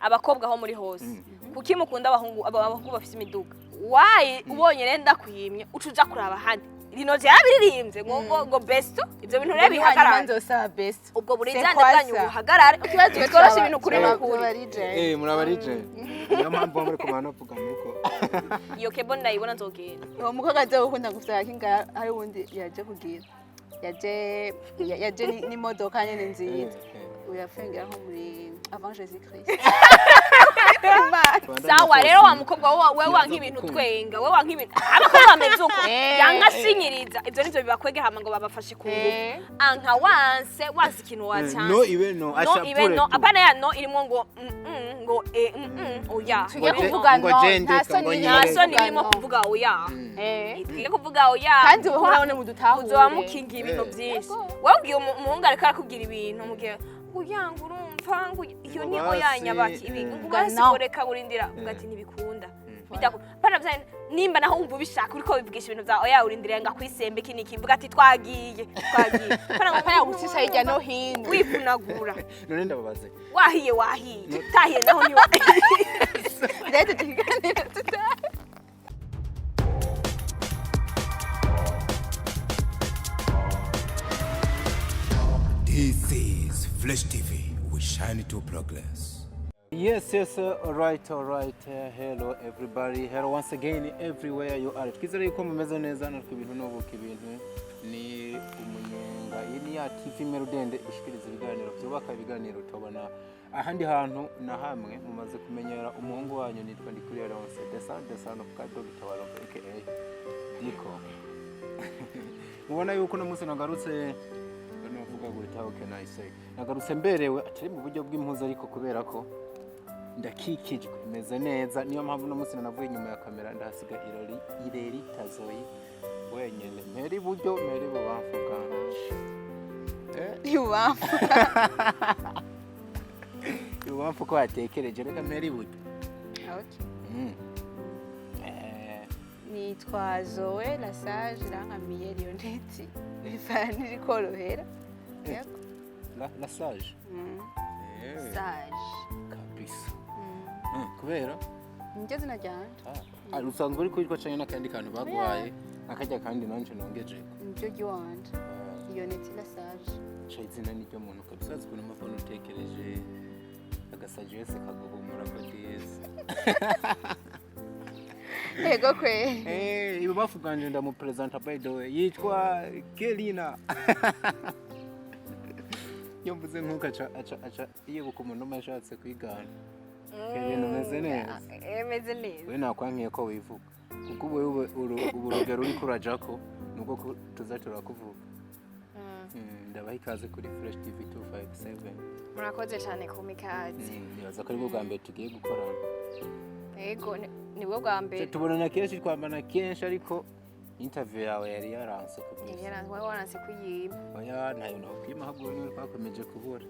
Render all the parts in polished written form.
Abakobwa aho muri hose, kuki mukunda abahungu abahungu bafise imiduga? Wayi ubonye rero ndakwimye, uca uja kuraba ahandi. Rino yarabiririmbye ngo besto, ivyo bintu rero bihagarare. Nzosaba best. Ubwo burizane bwanyu buhagarare. Tworoshe ibintu kuri nukuri. Eh, muraba legend, niyo mpamvu muri kumana bavuga nuko. Iyo kebo ndayibona, nzogenda. Uwo mukobwa azogukunda gusaba kinga, hari uwundi yaje kugira yaje n'imodoka nyene nziza, uyafengera nko muri avant Jésus Christ. Sawa rero, wa mukobwa wewe wanka ibintu, twenga, wewe wanka ibintu, abakobwa bameze uko yanka sinyiriza, ivyo nivyo bibakwege hama ngo babafashe ku ngufu. Anka wanse ikintu wacanse. No ibe no. No ibe no, apana ya no irimo ngo ngo oya. Tujye Ngo kuvuga ngo no jende, nta soni ngo irimo. Nta nyereke. soni kuvuga irimo no. kuvuga oya. Twige kuvuga oya. Kandi wowe urabona mudutahure. Uzoba mukingiye ibintu byinshi. Wowe ubwiye umuhungu ariko arakubwira ibintu, mugihe oya ngo urumva ngo iyo ni Ngo oya basi, nyabaki ibi ngo basi No. ngo reka urindira, uvuga ati ntibikunda, bidakunda pana bya nimba naho wumva ubishaka, uriko wivugisha ibintu bya oya, urindira ngo akwisembe iki niki, mvuga ati twagiye twagiye, pana ngo Apana gucisha hirya no hino. Wivunagura. None ndababaze. Wahiye wahiye, utahiye naho ni Rero tukiganira tutahe. This is Flash TV. We shine to progress. Yes, all right. Hello, everybody. Hello once again, everywhere you are. Twizere yuko mumeze neza, natwe ibintu n'ubuka ibintu ni umunyenga. Iyi ni ya TV Merudende ishikiriza ibiganiro byubaka, ibiganiro tubona ahandi hantu na hamwe. Mumaze kumenyera umuhungu wanyu, nitwa Ndikuriye Leonce Desan Desan of Dr. Waloko aka Diko. Mubona yuko uno munsi nagarutse, navuga gute, how can I say? Nagarutse mberewe, atari mu buryo bw'impuzu, ariko kubera ko ndakikijwe meze neza, niyo mpamvu uno munsi nanavuye inyuma ya kamera ndahasiga irori ireri tazoyi wenyene. Mpera iburyo, mpera ibubamfu bwanje. Ibubamfu. Ibubamfu ko hatekereje, reka mpera iburyo. Okay. Eh, Nitwa Zoe La Sage Rankamiye Lioneti, bivana n'irikorohera. Yego. La Sage. Sage. Kabisa. Kubera Niryo zina ryanje. Ah, usanzwe uri kwitwa canke n'akandi kantu baguhaye akarya kandi nanje nongejeko? Niryo ry'iwanje, Lioneti La Sage. Ca izina niryo muntu kabisa, azi ukuntu mbona utekereje agasagesse kaguhumura ko dizi. Yego kwe. Eh, ibubafu bwanje ndamupresenta, by the way yitwa Kelina. Iyo mvuze nk'uko aca yibuka umuntu umwe ashatse kwigana. Kelina, umeze neza? Meze neza. We nakwankiye ko wivuga, kuko ubu urugero uriko urajako nubwo tuza turakuvuga. Ndabaha ikaze kuri Fresh TV 257. Murakoze cyane ku mikaze. Nibaza ko aribwo bwa mbere tugiye gukorana. Yego, nibwo bwa mbere. Tubonana kenshi, twambana kenshi, ariko interview yawe yari yaranse kabisa. Wari waranse kuyima. Oya, ntayo nakwima, ahubwo niwe twakomeje kubura.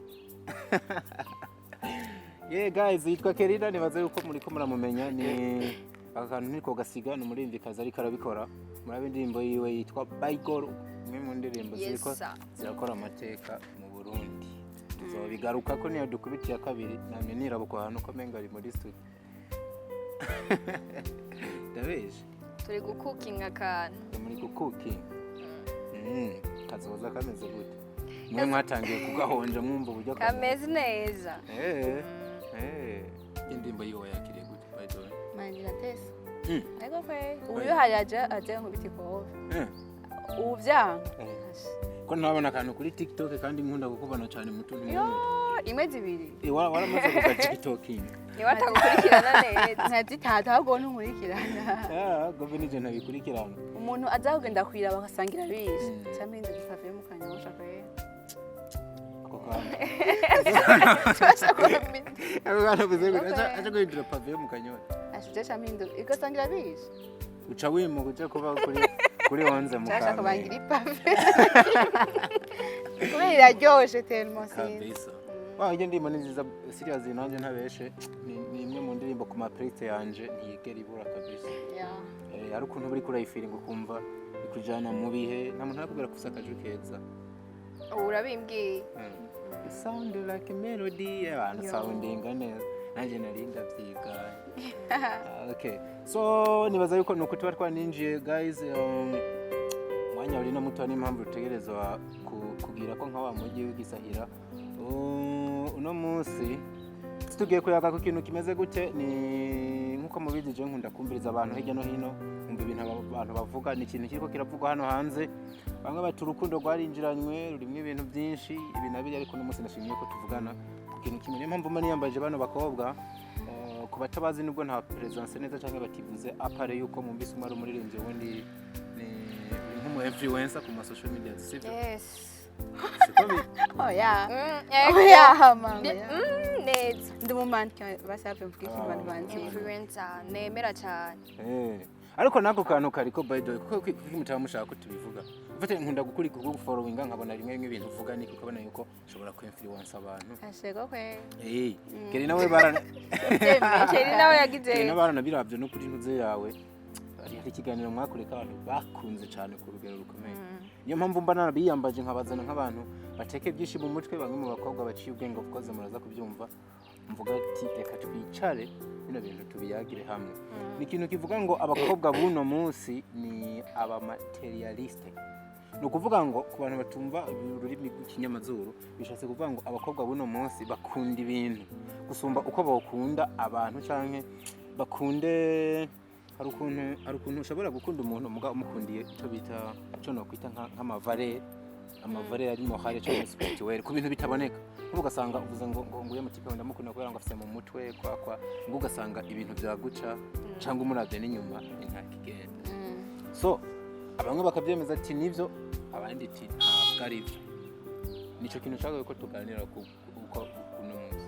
Yeah guys, yitwa Kerina, nibaza yuko muriko muramumenya, ni akantu niko gasiga, ni umuririmvyikazi ariko arabikora. Murabe indirimbo yiwe yitwa Baigoro, imwe mu ndirimbo ziriko Yes, sir. zirakora amateka mu Burundi. Tuzobigaruka ko niyo dukubitiye kabiri, namye nirabukwa ahantu ko menga ari muri studio. Ndabeje. Turi gukukinga akantu. Ni muri gukukinga. Kazoza kameze gute? Mwe mwatangiye kugahonja mwumva uburyo kameze neza. Eh. Indirimbo yiwe yakiriye gute, by the way? Mangira tese. Yego kwe. Ubu Oya. iyo hari aje nkubita ikofe. Ubu vyanga. Ko ntabona akantu kuri TikTok kandi nkunda kukubona cyane mu tuntu. Yo, imwe zibiri. Eh, waramaze kuva TikToking. Niwe atagukurikirana neza. Nka zitatu, ahubwo ntunkurikirana. Ah, gobe nije ntabikurikirana. Umuntu aza kugenda kuyiraba agasanga irabishe. Cyangwa inzu gisave mu kanyosha kwe. Ako kantu. Tubasha kumenya. Ako kantu bize gute? Okay. Aca guhindura pave mu kanyosha. Ashije cyangwa igasanga irabishe. Uca wimuka uja kuba kuri onze mu Cyashaka Kamenge. bangira ipave. Kubera iraryoshe tellement, sinzi. Kabisa. Wa, iyo ndirimbo ni nziza, serious, nanjye ntabeshe, ni imwe mu ndirimbo ku ma playlist yanje ntiyigera ibura kabisa. Yeah. Eh, hari ukuntu uri kurayifiringa ukumva ikujana mu bihe, nta muntu arakubwira ko ufise akajwi keza. Ubu urabimbwiye. It sound like a melody, abantu Yo. soundinga neza. Nanjye nari ndavyigaye. Ah, okay, so nibaza yuko nuko tuba twaninjiye, guys. Umwanya uri na muto, n'impamvu dutegerezwa kugira ko nka wa mujyi w'igisahira. Uno munsi tugiye kuyaga ku kintu kimeze gute? Ni nkuko mubizi, je nkunda kumviriza abantu hirya no hino, nkumva ibintu abantu bavuga. Ni ikintu kiriko kiravugwa hano hanze. Bamwe bati urukundo rwarinjiranywe, rurimo ibintu byinshi, ibi na biriya. Ariko uno munsi nashimye ko tuvugana ku kintu kimwe. Niyo mpamvu mba niyambaje bano bakobwa. Ku batabazi, nubwo nta presence neza cyangwa bativuze, à part yuko mwumvise umwe ari umuririmbyi, ubundi ni nk'umu influencer ku ma social media, sivyo? Yes. Siko biri? Oya. Ego. Oya, mama. Neza. Ndi mu mannequin, basabye mvuge ikintu abantu banzi. Influencer nemera cyane. Ariko nako kantu kariko, by the way, kuko kuko mutaba mushaka ko tubivuga. Ufite nkunda gukurika, gufollowinga, nkabona rimwe rimwe ibintu uvuga niko ukabona yuko ushobora ku influence abantu. Ashego kwe. Keri nawe barana Keri nawe yagize. Keri nawe baranabiravye no kuri ntuze yawe. Hari ikiganiro mwakureka abantu bakunze cyane ku rugero rukomeye. Niyo mpamvu mba narabiyambaje nkabazana nk'abantu bateke byinshi mu mutwe, bamwe mu bakobwa baciye ubwenge, of course muraza kubyumva. Mvuga ati reka twicare bino bintu tubiyagire hamwe. Ni ikintu kivuga ngo abakobwa b'uno munsi ni abamatérialiste. Ni ukuvuga ngo ku bantu batumva ururimi rw'ikinyamazuru, bishatse kuvuga ngo abakobwa b'uno munsi bakunda ibintu gusumba uko bakunda abantu, canke bakunde, hari ukuntu ushobora gukunda umuntu muga umukundiye icyo bita, icyo nokwita nk'amavare, amavare ari morale cyangwa spirituel, ku bintu bitaboneka. Nk'ubu ugasanga uvuze ngo nguye mutipe ndamukunda kubera ngo afise mu mutwe kwa ngo, ugasanga ibintu byaguca cyangwa umuravye n'inyuma ni nta kigenda. So bamwe bakabyemeza ati nivyo, abandi ati ntabwo ari byo. Nico kintu nshaka ko tuganira ku uko uno munsi.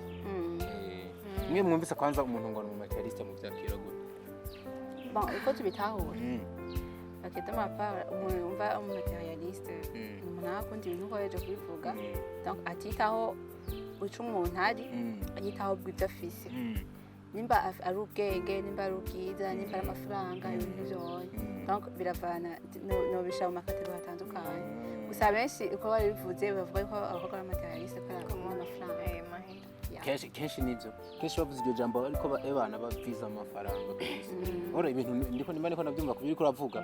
Mwe mwumvise kwanza umuntu ngo ni umumatérialiste, mu byakira gute? Bon, uko tubitahura, ok, de ma part, umuntu yumva umumatérialiste ni umuntu aba akunda ibintu uko yaje kubivuga, donc atitaho ico umuntu ari, yitaho bw'ibyo afise, nimba ari ubwenge, nimba ari ubwiza, nimba ari amafaranga, ibintu vyonye. Donc biravana, nobishira mu macatégories atandukanye. Gusa benshi uko babivuze, bavuga yuko abakobwa ari matérialiste kubera bakunda amafaranga. Mahera. Yeah. Kenshi kenshi nibyo, kenshi bavuze iryo jambo, ariko ebana baviza amafaranga kabisa. Ora ibintu ndiko nimba ndiko nabyumva kubiri uravuga,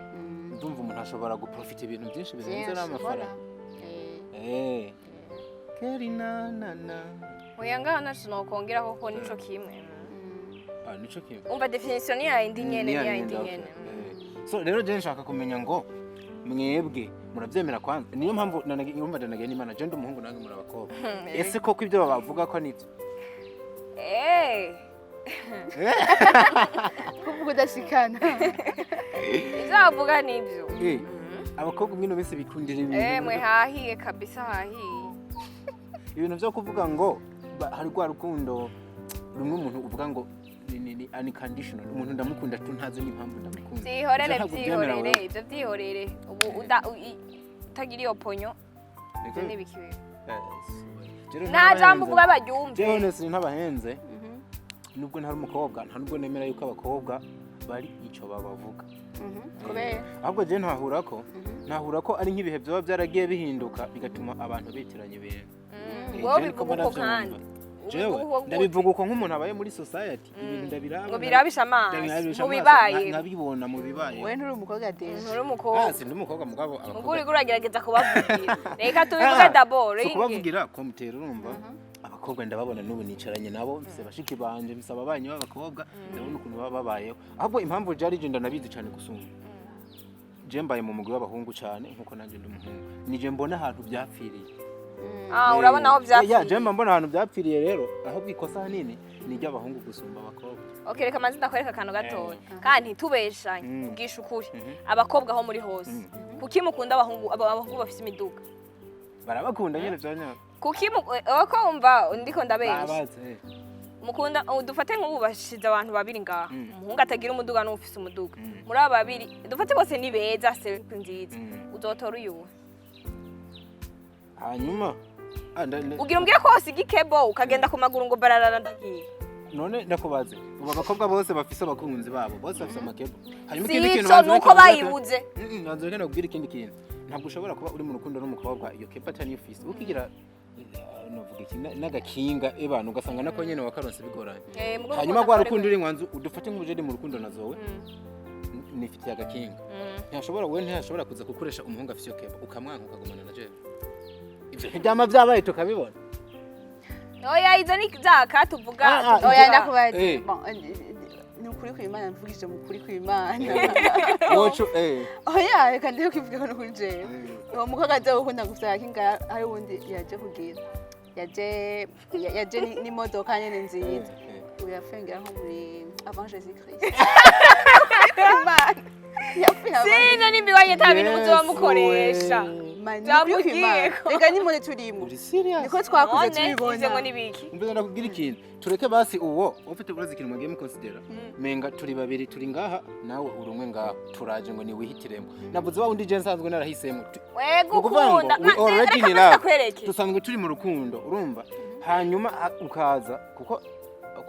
ndumva umuntu ashobora guprofita ibintu byinshi birenze Vyinshi, n'amafaranga. voilà. Keri na na na. Oya, ngaha ntaco nokongera kuko nico kimwe. Ah, nico kimwe. Umva, définition ni yayindi nyene, ni yayindi okay. nyene. So rero je nshaka kumenya ngo mwebwe murabyemera kwanza. Niyo mpamvu urumva ndanagiye n'Imana, je ndi umuhungu nange muri abakobwa. Ese koko ibyo babavuga ko nibyo? Kuvuga udashikana. Ivyo bavuga nivyo. Abakobwa mwino bese bikundira ibintu. Mwe hahiye kabisa, hahiye. Ibintu byo kuvuga ngo hari rwa rukundo rumwe umuntu uvuga ngo ni unconditional, umuntu ndamukunda tu ntazi n'impamvu ndamukunda. Vyihorere. Ivyo ntabwo ubyemera Vyihorere. wewe. Ivyo vyihorere. Ubu utagira iyo ponyo, ivyo nibikiwe. Jewe Nta jambo ntabahenze. uvuga baryumve. Jewe honestly ntabahenze, nubwo ntari umukobwa, nta nubwo nemera yuko abakobwa bari ico babavuga. Kubera? Ahubwo jewe ntahura ko ari nk'ibihe byoba byaragiye bihinduka, bigatuma abantu bitiranya ibintu. Wowe Jewe niko bivuga uko mbona kandi vyumva. Jewe ubivuga uko gute? ndabivuga uko nk'umuntu abaye muri society, ibintu ndabiraba. Ngo birabisha amaso Ndabirabisha mu amaso, bibaye. Nkabibona mu bibaye. We nturi umukobwa déjà. Nturi umukobwa. Ah, sindi umukobwa, mugabo Ubwo abakobwa uriko uragerageza kubavugira, reka tubivuge d'abord. Si Inge. ukubavugira ko mutera. Urumva abakobwa ndababona, n'ubu nicaranye nabo, mfise bashiki banje, mfise ababanyi b'abakobwa, ndabona ukuntu baba babayeho. Ahubwo impamvu jari je ndanabizi cyane gusumba, je mbaye mu mugwi w'abahungu cyane, nkuko nanjye ndi umuhungu, nije mbona ahantu byapfiriye. Ah, urabona aho Ya, vyapfiriye. je mba mbona ahantu byapfiriye. Rero ahubwo ikosa ahanini ni iry'abahungu gusumba abakobwa. Okay, reka manzi ndakwereka akantu gatoya kandi ntitubeshanye. Tugisha ukuri, abakobwa aho muri hose, kuki mukunda abahungu abahungu bafise imiduga? Barabakunda nyene vya nyabyo. Kuki ko wumva ndiko ndabesha? Babaze. Mukunda, dufate nk'ubu bashize abantu babiri ngaha, umuhungu atagira umuduga n'ufise umuduga. Muri aba babiri, dufate bose ni beza, se nziza, uzotora uyuwe? Hanyuma ah, Ugira umbwire ko wosiga ikebo ukagenda ku maguru ngo bararara ndagiye? None ndakubaze, ubu abakobwa bose bafise abakunzi babo bose bafise amakebo? Hanyuma Si ikindi kintu, ico, banza nuko ureke- bayibuze. Banza ureke nakubwira ikindi kintu. Ntabwo ushobora kuba uri mu rukundo n'umukobwa, iyo kebo atari ufise ukigira. Novuga iki, n'agakinga ebana, ugasanga nako nyene wakaronse bigoranye. Eh, mugo Hanyuma rukundo rwa akaba rukundo ari uri mwanzu, udufate nk'ubujeri mu rukundo na Zoe, nifitiye agakinga. Ntashobora, we ntashobora kuza gukoresha umuhungu afise iyo keba, ukamwanka, ukagumana na jewe. Ivyo ntibyama vyabaye tukabibona? Oya, izo ni zaka tuvuga. Ah, ah, Tuvuga. Oya, ndakubaza. Eh. Bon, ni ukuri kw'Imana, mvugije mu kuri kw'Imana. Wocu eh. Oya, reka ndeke kwivuga ko nukuri jewe. Uwo mukobwa aza gukunda gusa kinga, hari uwundi yaje kugira yaje n'imodoka nyene nziza. Uyafengera nko muri avant Jésus Christ. Imana yapfuye avant. Sino nimba iwanyu ata bintu muzoba mukoresha. Man, ni ukuri kw'Imana. Byamugiyeko. Reka nimone turimo. Uri serious? Niko twakuze None ivyo ngo tubibona. nibiki? Umbe, ndakubwira ikintu, tureke basi uwo ufite urazi ikintu mwagiye mukonsidera, menga turi babiri turi ngaha, nawe uri umwe ngaha, turaje ngo niwihitiremo. Navuze wa wundi je nsanzwe narahisemo. We Ni ukuvuga ngo gukunda. we already in love. Kwereke. Dusanzwe turi mu rukundo, urumva, hanyuma ukaza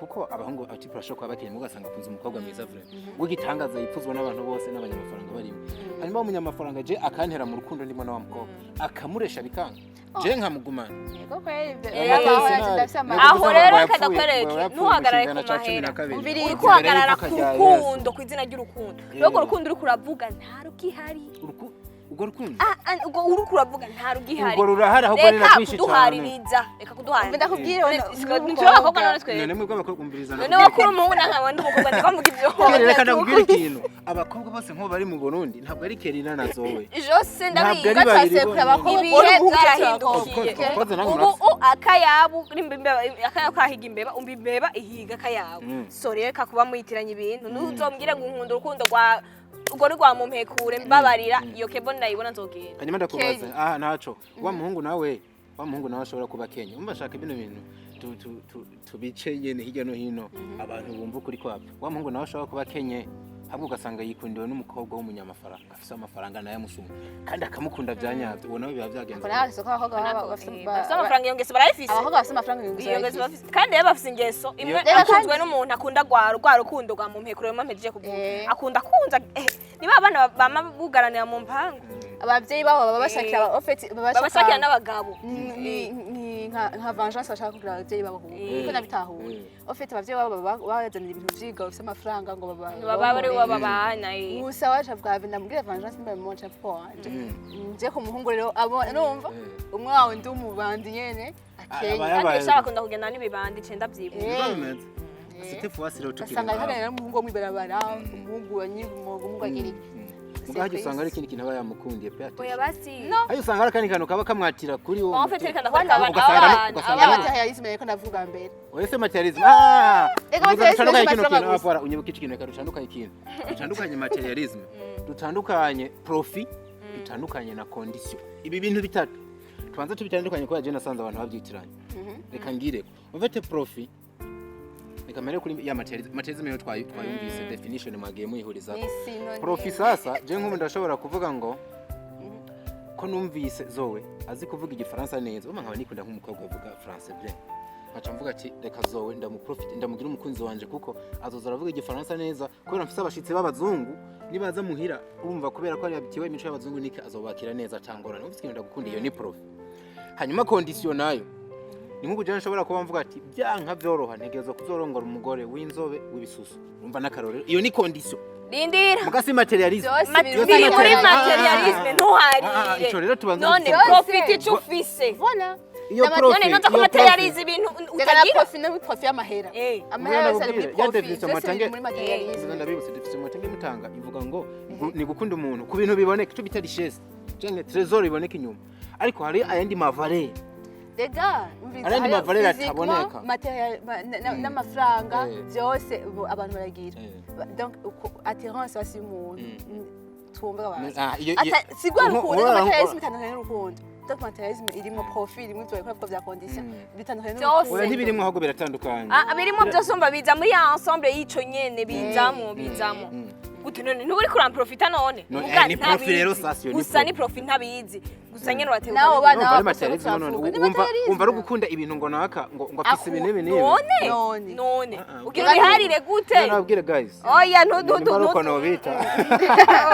kuko abahungu ati turashobora kuba bakiri, ugasanga akunze umukobwa mwiza vraiment w'igitangaza, yipfuzwa n'abantu bose n'abanyamafaranga barimo. Hanyuma wa munyamafaranga je akantera mu rukundo ndimo na wa mukobwa, akamuresha bikanga, je nkamugumana. Yego kweri, ibyo- Eh, aho eh, naje ndafise Aho rero reka ndakwereke, ntuhagarare ku mahera. Umviriza. Uri kuhagarara ku rukundo, ku izina ry'urukundo. Rero urwo rukundo uri kuravuga nta rugihari. Urwo rukundo Ah, ah, urwo uri kuravuga nta rugihari. Urwo rurahari, ahubwo ni Reka na rwinshi cyane. kuduhaririza, reka kuduhaririza. Ndakubwira. Turi abakobwa none twebwe. None mwebwe abakobwa, umviriza. None wakura umuhungu na ndi umukobwa, ndiko mvuga ivyo. Keri, reka ndakubwira ikintu. Abakobwa bose nk'ubu bari mu Burundi, ntabwo ari Kerina na Zoe. Jose Ntabwo ndabizi. ari babiri Twasekura bonyine. abakobwa. Ibihe Uri umuhungu, byarahindukiye. Of course, of course, nange Ubu akayabu nimba akayabu kahiga imbeba, umva, imbeba ihiga akayabu. So rero reka kuba muyitiranya ibintu. Ntuzombwire ngo unkunda urukundo rwa urwo ni rwa mumpekure, mbabarira, iyo kebo ndayibona nzogenda. Hanyuma ndakubaza. Keri. Aha ntaco, wa muhungu nawe ashobora kuba Kenya. Umva, ashaka bino bintu tubice nyene hirya no hino, abantu bumva ukuri kwabyo. Wa muhungu nawe ashobora kuba Kenya, ahubwo ugasanga yikundiwe n'umukobwa w'umunyamafaranga, afise amafaranga naye amusumba, kandi akamukunda bya nyabyo. Uwo nawe biba byagenze Ngo nawe soko abakobwa baba bafise Bafise amafaranga, iyo ngeso barayifise. Abakobwa bafise amafaranga, iyo ngeso Iyo ngeso barayifise. bafise, kandi rero bafise ingeso imwe. Reka Akunzwe n'umuntu akunda rwa rukundo rwa mumpekure mpejeje kuvuga. Eh. Akunda kunza, niba abana bama bugaranira mu mpangu. Abavyeyi babo baba bashakira Eh. en fait baba Babashakira n'abagabo. Ni nka vengeance bashaka kugira abavyeyi babo, Eh. kuko nabitahuye. En fait abavyeyi babo baba bazanira ibintu vyiga bafise amafaranga ngo baba Baba bari bo babana, eh. Gusa waje avuga ndamubwira vengeance nimba bimuca papa wanje nje ku muhungu. Rero abo numva umwe wawe ndi umubandi nyene akenya. Aba Kandi yabaye- sha bakunda kugenda n'ibibandi, cenda vyibuka. Eh. Niko bimeze. Cette fois rero tukiri Ugasanga ngaho. haganira n'umuhungu wo mw'ibarabara, umuhungu wa nyir'umuhungu, umuhungu agira iki. Muga hajya usanga ari ikindi kintu aba yamukundiye pe ati. Oya basi. Hajya usanga hari akandi kantu kaba kamwatira kuri wowe. En fait reka ndakwereka abana Ugasanga abana ugasanga Ya abana. matérialisme reko ndavuga mbere. Oya, se matérialisme. Ah! Ego, matérialisme Dutandukanye si kino amafaranga kintu gusa. apara unyibuka iki kintu, reka dutandukanye ikintu. Dutandukanye matérialisme. Dutandukanye profit, dutandukanye na condition. Ibi bintu bitatu. Tubanza tubitandukanye kubera je nasanze abantu babyitiranya. Reka ngire. En fait profit, reka mbere kuri ya matérialisme. Matérialisme yo twayumvise definition, mwagiye muyihurizako. Ni synonyme. Profit sasa, je nk'ubu ndashobora kuvuga ngo ko numvise Zoe azi kuvuga igifaransa neza, umva, nkaba nikunda nk'umukobwa avuga français bien, nkaca mvuga ati reka Zoe ndamuprofite, ndamugira umukunzi wanje, kuko azoza aravuga igifaransa neza, kubera mfise abashitsi b'abazungu nibaza muhira, urumva, kubera ko ari habitué imico y'abazungu, nike azobakira neza atangorane. Ufise ikintu ndagukunda, iyo ni profit. Hanyuma condition nayo ni nk'ubu jewe nshobora kuba mvuga ati byanka byoroha, ntegerezwa kuzorongora umugore w'inzobe w'ibisusu, urumva, n'akarorero, iyo ni condition. Rindira. Muga si matérialisme. Byose biri Biri muri Ah, matérialisme, ah, ntuharire. ico rero tubanza None gutsinda. profit ico ufise. Voilà. Iyo None profit, ntuza iyo kumaterializa ibintu Reka na utagira. profit, no profit y'amahera. Eh. Amahera yose ari muri Ya profit. definition Byose biri mutange- muri matérialisme. Nza ndabibutse definition mutange mutanga, ivuga ngo ni gukunda umuntu ku bintu biboneka, ico bita richesse canke trésor iboneka inyuma, ariko hari ayandi ma valeurs. Rega, umviriza, Ayandi hariho ma valeurs physiquement, ataboneka. N'amafaranga Eh. byose ubu abantu baragira. Eh. Donc attirance basi y'umuntu twumva abantu. Ah, Si rwa rukundo, matérialisme itandukanye n'urukundo. Donc matérialisme irimo profit, irimo ibyo bariko bya condition, bitandukanye Byose. n'urukundo. Oya, ntibirimwo, ahubwo biratandukanye. Ah, birimo byose, umva, biza muri ya ensemble y'ico nyene, bizamo bizamo. Gute none ntuba uriko uramprofita none? No, Muga ni profit ntabizi. rero, sasa iyo ni Gusa ni profit. profit ntabizi, gusa nyene urateguka. Nawe bana Urumva ari baba materialism none. turavuga. Ni Wumva materialism. wumva ari ugukunda ibintu ngo naka ngo afise ibintu n'ibi n'ibi. None None. none Ah, ah. ugira ubiharire gute? None nababwire guys. Oya, ntu Nimba ari uko nobita.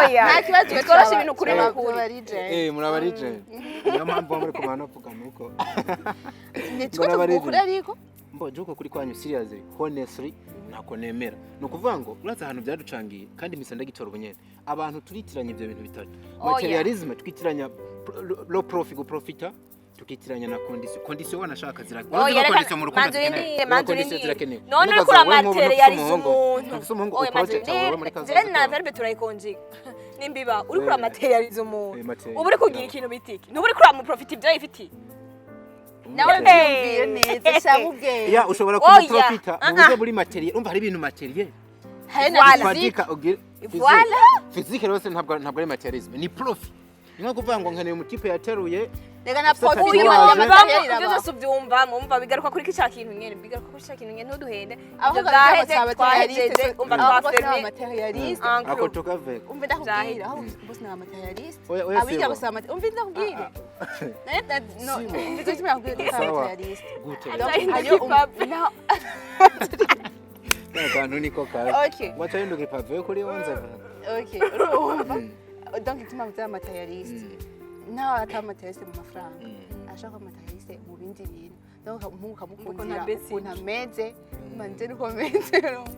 Oya, Nta kibazo. tworoshe ibintu kuri makuri. Eh, muri aba legend. Niyo mpamvu muri kumana bavuga nuko. Nitwe Ngo n'aba tuvuga ukuri legend. ariko. Mbo juko kuri kwanyu, seriously, honestly, ntako nemera. Ni ukuvuga ngo uratse ahantu byaducangiye kandi mpise ndagitora ubunyene. Abantu turitiranya ibyo bintu bitatu. Oya. Materialism twitiranya low profit, guprofita, tukitiranya na condition. Condition wanashaka zirakenewe. Oya, reka Condition mu rukundo manzi zikenewe. urindire, manzi Condition urindire. zirakenewe. None uriko Mugaza, wewe nk'ubu ntufise uramaterializa umuhungu. umuntu. Ntufise umuhungu Oya, manzi uproject wawe muri urindire. kazoza Zire na kawe. verbe turayikonjiga nimbiba uriko uramaterializa umuntu. Eh, material. Uba uri kugira ikintu bitiki, ntuba uriko uramuprofita ibyo yifitiye. Nawe Eh. byumvire neza, shyiramo ubwenge. Ya, ushobora Oya. kumuprofita mu Ah, buryo buri matériel. Umva, hari ibintu matériel. Hari na Voilà. physique. Fatika ugira Voilà. physique rero se ntabwo ari matérialisme, ni profit. Ni nko kuvuga ngo nkeneye umutipe yateruye. Reka na Ufite profit Uyu Tatouage. wumvamo material ibyo irabaho. byose ubyumvamo, umva, bigaruka kuri cya kintu nyene, bigaruka kuri cya kintu nyene, ntuduhende. Ibyo Abakobwa byaheze, bose twahejeje, umva, twafermye. Materialiste. Ako tukaveka. Umva ndakubwira, aho bose ni amatérialiste. Oya, oya, Abiga sibo. bose amatérialiste. Umva ndakubwira. No, Sibo. umva icyo kimwe nakubwira ko Sawa. amatérialiste. Gute? Donc, Azahinduka hariyo ipave. Kaya kantu niko kabi. Okay. Wacha hinduka ipave kuri onze. Okay, urumva. Donc ituma mutaba matérialiste. Nawe ataba matérialiste mu mafaranga. Ashaka kuba matérialiste mu bindi bintu. Donc umuhungu ukamukundira Ukuntu ameze. ukuntu ameze, manje niko ameze, urumva.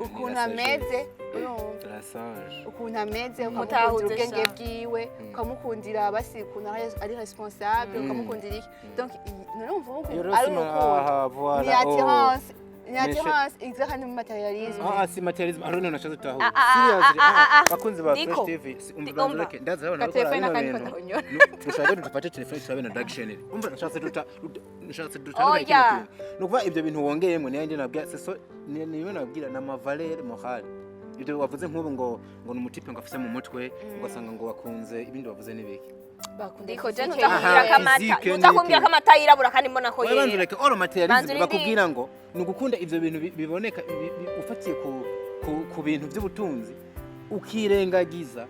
Ukuntu ameze, urumva. La sage. Ukuntu ameze, ukamukundira Mutahuze ubwenge sha. bwiwe, ukamukundira basi ukuntu ari responsable, ukamukundira iki. Donc none umva Iyo umuhungu rero ari si urukundo. aha, voilà. Ni Oh. attirance, ni Meshe- attirance iza kandi mu matérialisme. Ah, ah, si matérialisme. Ari none nashatse tutaho. Ah, ah, Seriously. ah, ah, ah. Bakunzi ba Niko. Fresh TV. Umva, Umva. reke ndaza abana Ka bakora telefone bino n'akandi bintu. katahonyora. Dushaka dufate telefone turabe na dictionary. Umva, nashatse duta Oya. kino kintu. Ni ukuvuga ibyo bintu wongeyemo niyo njye nabwira c'est so ni niyo nabwira na mavaleur morale. Ibyo wavuze nk'ubu ngo ni umutipe ngo afise mu mutwe, ugasanga ngo wakunze ibindi wavuze n'ibiki. Bakunda Ndiko je physique. ntuza kumbwira ko amata Physique ntuza kumbwira n'iki. ko amata yirabura kandi mbona ko Oya, banza yera. ureke oro Banza materialism urindire. bakubwira ngo ni ugukunda ivyo bintu biboneka ufatiye ku bintu by'ubutunzi, ukirengagiza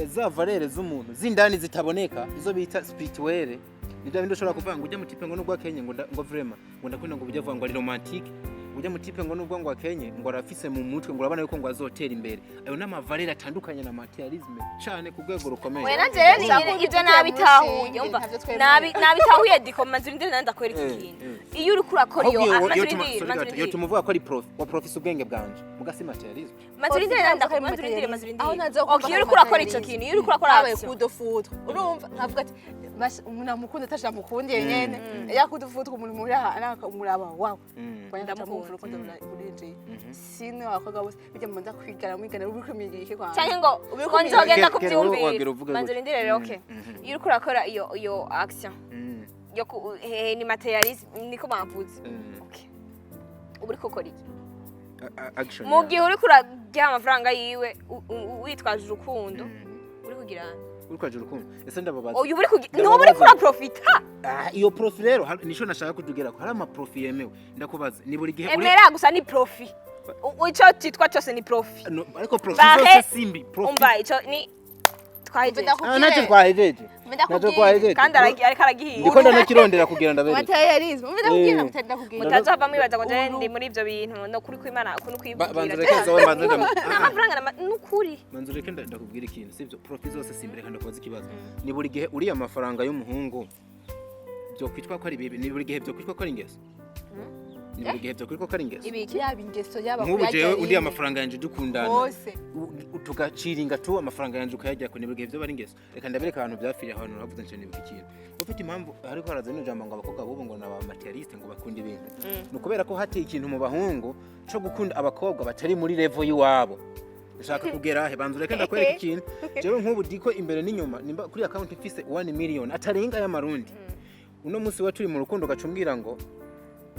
za valeur z'umuntu z'indani zitaboneka, izo bita spirituelle. Ni bya bindi ushobora kuvuga ngo ujya mutipe ngo nubwo akenye ngo ngo vraiment ngo ndakunda ngo ujya avuga ngo ari romantique, ujya mutipe ngo nubwo ngo akenye ngo arafise mu mutwe, ngo urabona yuko ngo azotera imbere. Ayo ni amavaleur atandukanye na matérialisme cane ku rwego rukomeye. Oya, nanje rero Ushaka ibyo kugira nabitahuye, umushinge, umva, ntavyo twemera. nabitahuye diko, manzi urindire nanje ndakwereka Eh, ikintu. Iyo uriko urakora iyo Ahubwo manzi iyo tuma- urindire, sorry manzi gato, iyo urindire. tumuvuga ko ari prof wa profise ubwenge bwanje muga si matérialisme. Manzi urindire nanje ndakwereka, manzi urindire, manzi Aho urindire. naza kumva Okay, iyo uriko urakora ico kintu, iyo uriko urakora habaye action. coup de foudre, urumva nkavuga ati umuntu amukunda atashamukundiye nyene, ya coup de foudre, umuntu muri aha umuraba wawe Ndamukunda. urukundo rurinjiye. Sino abakobwa bose bijya mu nza kwigana mwigana uri kumigira iki kwanza? Canke ngo nzogenda Kera wowe wagira kuvyumvira. uvuge Manzi gutya. urindire rero, okay, iyo uriko urakora iyo action yo ku hehe ni matérialisme niko bavuze. Okay, uba uriko ukora iki Action mu gihe uriko urarya amafaranga yiwe witwaje urukundo? Uri kugira Uri kwaje urukundo, ese ndababaza. Oya, uba uri kugira Ndababaza. ntuba uriko uraprofita. Ah, iyo profit rero nico nashaka kutugera ko hari ama profit yemewe. Ndakubaza, ni buri gihe Emera gusa ni profit. Ico cyitwa cyose ni profit. No, ariko profit zose simbi profit. Umva, ico ni twahejeje. Ah, nacyo twahejeje, nacyo twahejeje. Kandi ariko aragihiga. Ndiko ndanakirondera kugira ndabereke. Matérialisme, umva ndakubwira, Eh. ndakubwira. Mutazohava mwibaza ngo jewe ndi muri ivyo bintu, no kuri kw'Imana uku Banza nukwivugira. ureke zawe, banza Nta mafaranga nukuri. Manza ureke ndakubwira ikintu, sibyo? Profit zose simbi. Reka ndakubaza ikibazo: ni buri gihe uriya mafaranga y'umuhungu byokwitwa ko ari bibi? Ni buri gihe byokwitwa ko ari ingeso? Ni buri gihe byokwitwa ko ari ingeso? Ibiki? Yaba ingeso, yaba Nk'ubu kuyarya jewe undi nyine. amafaranga yanje dukundana, Hose. Tugaciringa tu amafaranga yanje ukayarya ko, ni buri gihe byo bari ingeso? Reka ndabereka ahantu byapfiriye, ahantu navuze nce nibuka ikintu. Ufite impamvu ariko haraza n'ijambo ngo abakobwa b'ubu ngo ni aba matérialiste, ngo bakunda ibintu. Ni ukubera ko hateye ikintu mu bahungu co gukunda abakobwa batari muri level y'iwabo. Ushaka kugera he? Banza ureke ndakwereka ikintu. Jewe nk'ubu diko imbere n'inyuma, nimba kuri account mfise 1 million atarenga y'amarundi, uno munsi wa turi mu rukundo gacumbwira ngo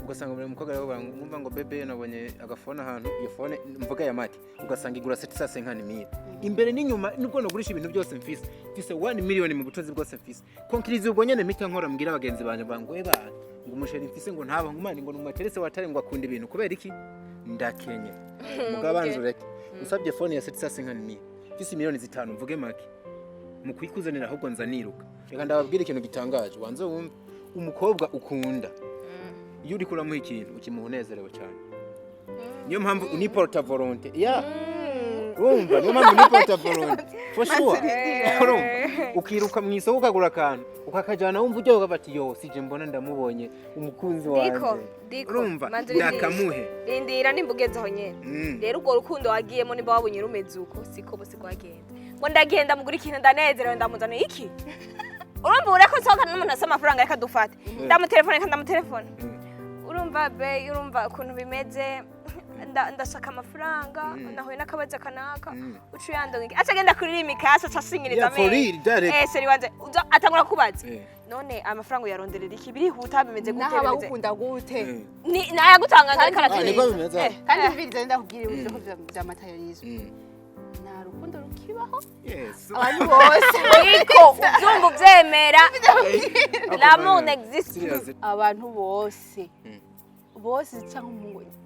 ugasanga buri mukobwa rero ngumva ngo bébé, nabonye agafone ahantu, iyo phone mvuga ya make ugasanga igura 750 mille. Imbere n'inyuma nubwo nagurisha ibintu byose mfise 1 million mu butunzi bwose mfise, conclusion ubwo nyene mpita nkora mbwira bagenzi banje bango eba ngo umuchéri mfise ngo ntaba ngo mani ngo numaterese watare ngo akunda ibintu. Kubera iki? Ndakenye. Mugabo banza ureke. Usabye phone ya 750 mille, mfise miliyoni 5, mvuge make, mu kuyikuzanira ahubwo nza niruka. Reka ndababwira ikintu gitangaje, wanze wumve. Umukobwa ukunda, iyo uriko uramuha ikintu, ukimuha unezerewe cyane. Niyo mpamvu uniporta volonté ya, urumva? Niyo mpamvu uniporta volonté for sure, urumva? Ukiruka mu isoko ukagura akantu, ukakajyana, wumva ujya ukavuga ati: "Yo, sije mbona ndamubonye umukunzi Diko, wanjye." Diko, Urumva? Manzi urindire. Ndakamuhe. Rindira, nimba ugeze aho nyene. Rero urwo rukundo wagiyemo, nimba wabonye rumeze uko, siko bose rwagenze. Ngo ndagenda mugura ikintu, ndanezerewe, ndamuzaniye iki. Urumva, ureko nsohokana n'umuntu asa amafaranga, reka dufate, ndamutelefone, reka ndamutelefone. Urumva be, urumva ukuntu bimeze, ndashaka amafaranga, nahuye n'akabazo kanaka, uca uyandonga, aca agenda kuri imikasi, aca asinyiriza. Yeah, for real, direct. Eh, chéri wanje atangura kubaza: "None amafaranga uyaronderera iki? Birihuta? Bimeze gute?" Naho Bimeze abagukunda gute? Ni nayagutanga ariko Kandi- Ah, niko bimeze. Kandi mviriza, ndakubwira ibyo vya matérialisme, nta rukundo rukibaho. Abantu bose Ariko ubyumva, ubyemera, l'amour n'existe plus. Serious. Abantu bose bose, cyangwa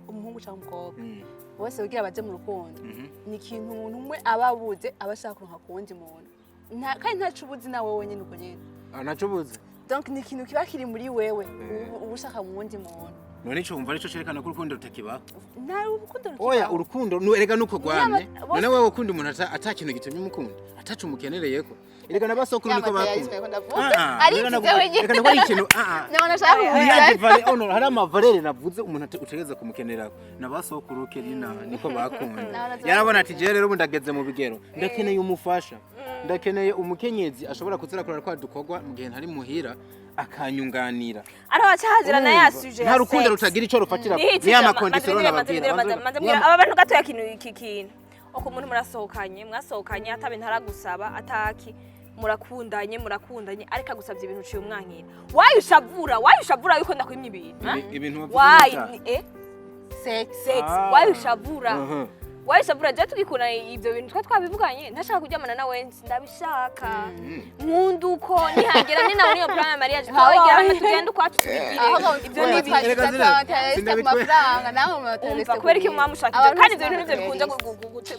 umuhungu cyangwa umukobwa, bose kugira baje mu rukundo, ni ikintu umuntu umwe aba abuze, aba ashaka kuronka ku wundi muntu. Kandi ntaco ubuzi nawe wenyine uko nyene. Ah, ntaco ubuzi. Donc ni ikintu kiba kiri muri wewe, uba ushaka mu wundi muntu. None ico wumva arico cerekana ko urukundo rutakibaho? Nta rukundo rukibaho. Oya, urukundo erega nuko rwamye. Bose- None wewe ukunda umuntu ata kintu gitumye umukunda, ataco umukenereyeko? Erega n'abasokuru Ya niko matérialisme bakunda. ko ndavuga. Ah, ah, Ari reka ivyo wenyine. reka ndavuga ikintu, ah ah. Nabona ashaka Uriya kuvuga. Oh no, hari ama valeurs navuze umuntu utegereza kumukenerako. N'abasokuru kerina niko bakunda. Yarabona ati: "Jewe rero ubu ndageze mu bigero, ndakeneye umufasha, ndakeneye umukenyezi ashobora kuzirakora kwa dukorwa mu gihe ntari muhira, akanyunganira." Ariho hacahazira na ya Urumva? sujet Nta ya rukundo sex. rutagira ico rufatira. Ni Niya ma conditions nababwira. Manze mbwira aba bantu gatoya kintu, iki kintu uko umuntu murasohokanye, mwasohokanye, atabe ntaragusaba ataki, murakundanye, murakundanye, ariko agusabye ibintu uciye umwankira. Wayi ushavura, wayi ushavura yuko ndakwimye ibintu, ha? Ibintu wavuze Wayi ni ni Sex. Sex. Ah. Wayi ushavura, wayi ushavura? Je tugikundana, ibyo bintu twa twabivuganye, ntashaka kuryamana nawe, ndabishaka, nkunda uko nihagera ni nawe niyo plan ya mariage twawegera hamwe, tugende ukwacu, tubigire Aho ibyo ni ibintu. Erega zina- ku mafaranga nawe mu Umva, kubera iki muba mushaka ibyo? Kandi ibyo bintu nivyo bikunze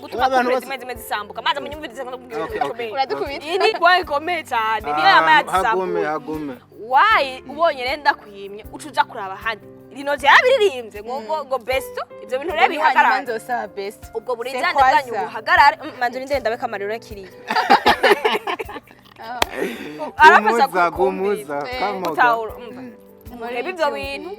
gutuma Abantu couple bose- zimwe zimwe zisambuka. Maze munyumvirize ngo ndakubwira ibintu bikomeye. Uradukubita. Iyi ni point ikomeye cyane, niyo yama Hagume, yazisambuye. Hagume. Wayi ubonye rero ndakwimye, uca uja kuraba ahandi. Rino yarabiririmbye ngo besto, ibyo bintu rero bihagarare. Nzosaba best. Ubwo burinzane bwanyu buhagarare. Manze urinde ndabe kamariro yakiriye, arafasha Gumuza, kukumvira. gumuza, kamoga. Utahura, umva, murebe ibyo bintu,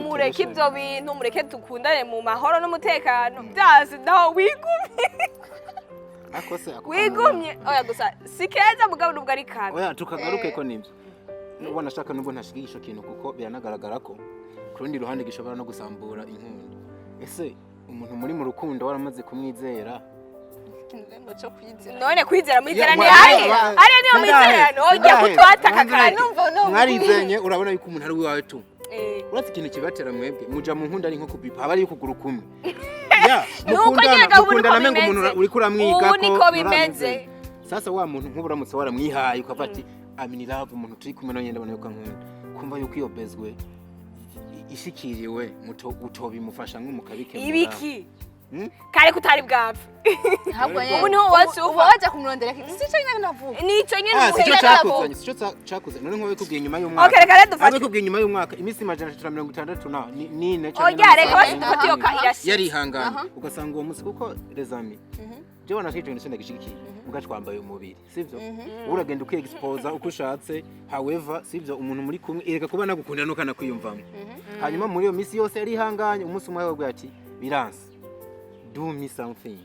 mureke ibyo bintu, mureke dukundane mu mahoro n'umutekano byase. Naho wigumye, Ako se ako wigumye, oya, gusa si keza mugabo nubwo ari kabi. Oya, tukagaruke ko nibyo nubwo nashaka, nubwo ntashigiye ico kintu, kuko biranagaragara ko ku rundi ruhande gishobora no gusambura inkundo. Ese umuntu muri mu rukundo waramaze kumwizera? Ikintu cyo kwizera. None kwizera, mwizera Ya, ni hariya, hariya niyo mwizera, nojya kutwataka kare. Numva numva. Mwarizanye, urabona yuko umuntu ari uwawe tu. Uretse ikintu kibatera, mwebwe muja mu nkunda ari nko kubipa, haba ari ukuguru kumwe. Ya, Nuko mukundana, nyine ubu niko mukundana mengo umuntu bimeze. uriko uramwiga Ubu niko ko bimeze. muramwizeye. Sasa wa muntu nk'ubu uramutse waramwihaye, ukavuga ati: "I'm in love, umuntu turi kumwe nawe ndabona yuko ankunda," kumva yuko iyo bezwe ishikiriwe muto utobimufasha nk'umukabikemura. Ibiki? Hmm? Kare kutari bwapfe. Ahubwo nyene Ubu niho wacu uba waja kumurondera, si cyo nyine navuga. Nico nyine. Ah, sico umuhera cakuzanye, sico cakuzanye. None nk'ubu bikubwiye inyuma y'umwaka. Okay, reka rero dufate. Abikubwiye inyuma y'umwaka, iminsi 364 na nine canke Oya, reka n'amasaha basi dufate iyo ka irashitse. Yarihangana, ugasanga uwo munsi, kuko les amis, jewe nashaka ikintu ndagishigikiye muga twambaye umubiri, sivyo? Wowe uragenda ukiexposa uko ushatse, however, sivyo, umuntu muri kumwe ereka kuba nagukunda nuko anakwiyumvamo. Hanyuma muri iyo minsi yose yarihanganye, umunsi umwe akabwira ati: "Biranse, do me something,"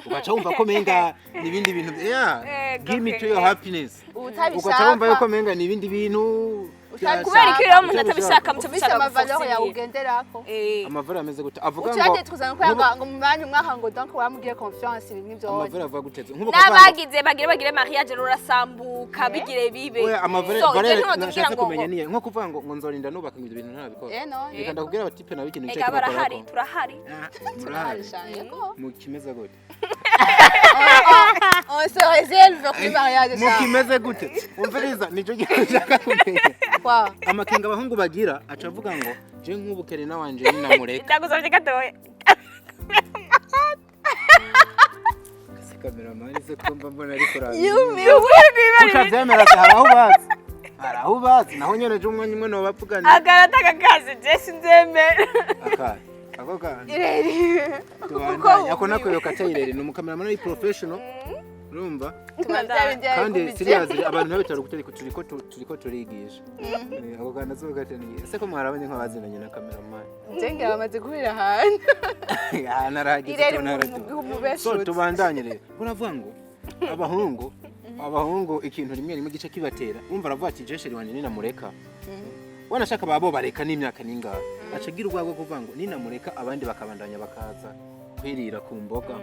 ugaca wumva ko menga n'ibindi bintu, yeah, give me to your happiness. Ugaca wumva yuko Utabishaka. menga n'ibindi bintu. Kubera iki rero umuntu atabishaka muca Ufise mushaka ama valeurs guforsa yawe ibintu? ugenderako. Ama valeurs ameze gute? Avuga ngo Ucurate tuzana ko yanga ngo mu mwanya umwaka ngo donc wamubwiye confiance, ibintu nk'ivyo. Ama valeurs avuga gute? Nk'ubu ukavuga ngo- N'abagize bagire mariage rurasambuka, bigire bibe. Oya, ama valeurs So, ibyo valeurs ntiwotubwira nashatse ngo kumenya niye nko kuvuga ngo nzorinda nubaka, ngo ibyo bintu ntabikora. Eh, no. Reka ndakubwira, abatipe nabo ikintu Eka, barahari, turahari. Murahari. Yego. Mu kimeze gute? On se réserve kuri mariage. Mu kimeze gute? Umviriza, nicyo kintu nshaka kumenya. Kwa Amakenga abahungu bagira, aca avuga ngo je nk'ubu Kerina wanje ninamureka. Ndagusabye gatoya. Ese cameraman se kumva mbona ariko Yumiwe. Utavyemera se, hari aho ubazi, hari aho ubazi naho nyene ejo umwanya umwe nobavugana. Agarata kakazi je sinzemera. Akahe ako kandi? Ireri. Tubandanye. Ako nako yo katayireri ni umucameraman ari professional, urumva? Kandi serious, abantu ntabitaro kutariko turiko turigisha. Ako kandi azogataniye ese ko mwarabanye nk'abazinanye na cameraman? Njenge bamaze guhurira ahantu. Ah, narahageze. Ireri. Tubona haraduka. Mu So beshuti. tubandanye rero. Uravuga ngo abahungu ikintu rimwe rimwe gice kibatera, urumva, aravuga ati: "Je chéri wanje ninamureka, wanashaka babo bareka n'imyaka ningahe." Aca agira urwego rwo kuvuga ngo ninamureka abandi bakabandanya bakaza kwirira ku mboga,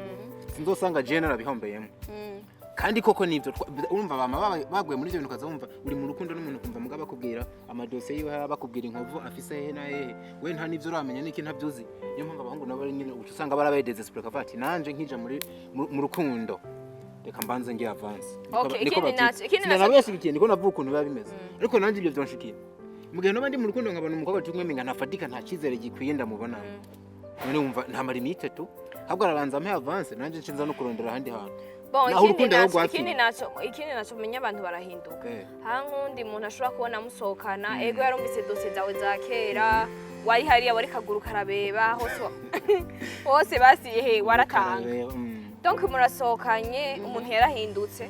sinzosanga je narabihombeyemo. Kandi koko nivyo, urumva bama baguye muri ivyo bintu. Ukaza wumva uri mu rukundo n'umuntu, ukumva mugabo bakubwira amadosiye yiwe, bakubwira inkovu afise hehe na hehe, we nta n'ivyo uramenya n'iki, ntabyo uzi. Niyo mpamvu abahungu nabo ari nyine uca usanga barabaye désespéré, kavuga ati: "Nanje nkija muri mu rukundo, reka mbanze nge avance." Okay, ikindi naco- Sinabashigikiye, niko navuga ukuntu biba bimeze, ariko nanje ibyo vyonshikiye mu gihe noba ndi mu rukundo nkabona umukobwa turi kumwe menga ntafatika, nta cyizere gikwiye ndamubonamo. None wumva nta malimite tu, ahubwo arabanza ampe avance, nanje nshinza no kurondera ahandi hantu. Bon, Naho ikindi urukundo rero naco rwapfiriye. ikindi naco menya, abantu barahinduka. Ha nkundi muntu ashobora kubona musohokana, ego yarumvise dosiye zawe za kera, wari hariya, wari kaguru karabeba hose hose, basiye he waratanga. Karabeba, Donc murasohokanye, umuntu yarahindutse.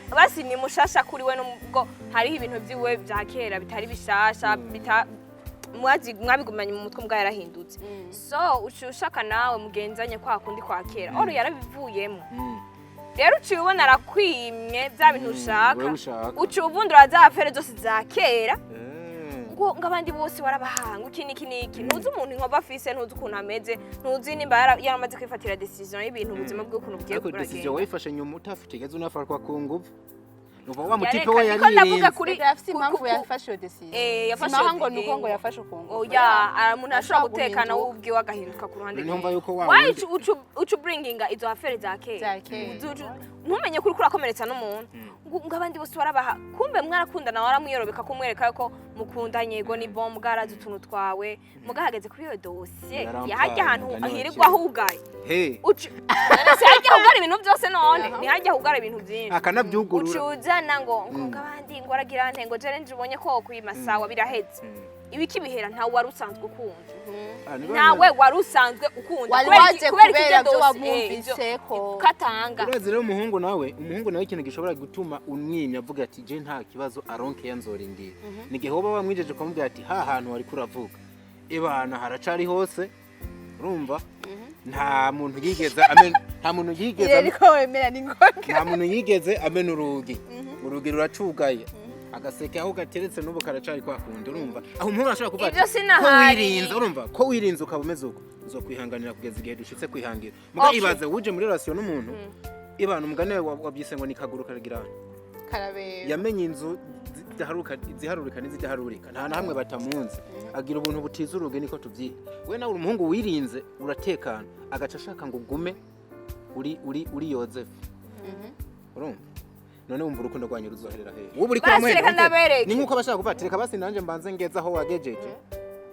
Basi ni mushasha kuri we, nubwo hariho ibintu vyiwe vya kera bitari bishasha, bita mwabigumanye mu mutwe, mbwa yarahindutse. So uciye ushaka nawe mugenzanye kwa kundi kwa kera, oro yarabivuyemo. Rero uciye ubona arakwimye bya bintu ushaka. Wewe ushaka. Uciye uvundura za affaires zose za kera, ngo abandi bose warabahanga iki niki niki. Ntuzi umuntu inkovu afise, ntuzi ukuntu ameze, ntuzi nimba yaramaze kwifatira décision y'ibintu, ubuzima bwe ukuntu bugiye Ariko décision buragenda. wayifashe nyuma, utafutigeze unafatwa ku nguvu, nuva wa mutipe Yareka, we niko ndavuga yaririnze. kuri Afise impamvu yafashe iyo décision. Yafashe Simaha iyo ngo nuko ngo yafashe ukungu. Oya, umuntu ashobora Ashobora gutekana guhinduka. we ubwiwe agahinduka ku ruhande. Noneho mva yuko wa Why ucu bringinga izo affaires za kera? Za kera. Ntumenye ko uriko urakomeretsa n'umuntu, ngo abandi bose warabaha, kumbe mwarakundana, waramwiyorobeka kumwereka yuko mukundanye, yego ni bon, bwarazi utuntu twawe, mugahageze kuri iyo dosiye Yarampaye yahajya ahantu umugani wa hirirwa kera. hugaye. He. None se hajya hugara ibintu byose? None ntihajya hugara ibintu byinshi. Akanabyugurura. Ucuzana ngo abandi ngo aragira nte, ngo jere nje ubonye ko wokwima, sawa, biraheze. Ibiki bihera, ntawe wari usanzwe ukunda. Ah, niba Nawe wari usanzwe ukunda. Wari Kubera waje kubera iki kubera iryo ibyo dosiye, wamwumviseko. katanga. Urazi rero umuhungu nawe ikintu gishobora gutuma umwimya avuga ati: "Je nta kibazo, aronke yanzorindira," ni igihe woba wamwijeje ukamubwira ati: "Ha hantu wari kuravuga ibana haracari hose." Urumva, nta muntu yigeze Rero wemera ni ngombwa. Nta muntu yigeze amena urugi, urugi ruracugaye, agaseke aho gateretse n'ubu karacari kwa kundi. Urumva aho umuhungu ashobora kuvuga Ibyo ati, sinahari. ko wirinze, urumva ko wirinze ukaba umeze uko, uzokwihanganira kugeza igihe dushitse kwihangira. Muga ibaze uje muri relation n'umuntu ibana, umugani wabyise ngo ni kaguru karagira Karabeba. Yamenye inzu zidaharuka, iziharurika n'izidaharurika, nta na hamwe batamunzi, agira ubuntu butiza urugi, niko tubyita. We nawe uri umuhungu wirinze, uratekana, agaca ashaka ngo ugume uri Yozefu. Urumva none wumva urukundo rwanyu ruzoherera hehe? Wowe uriko Basi uramuhenda, reka urumva? ndabereke. Ni nkuko abashaka kuvuga ati: "Reka basi nanjye mbanze ngeze aho wagejeje."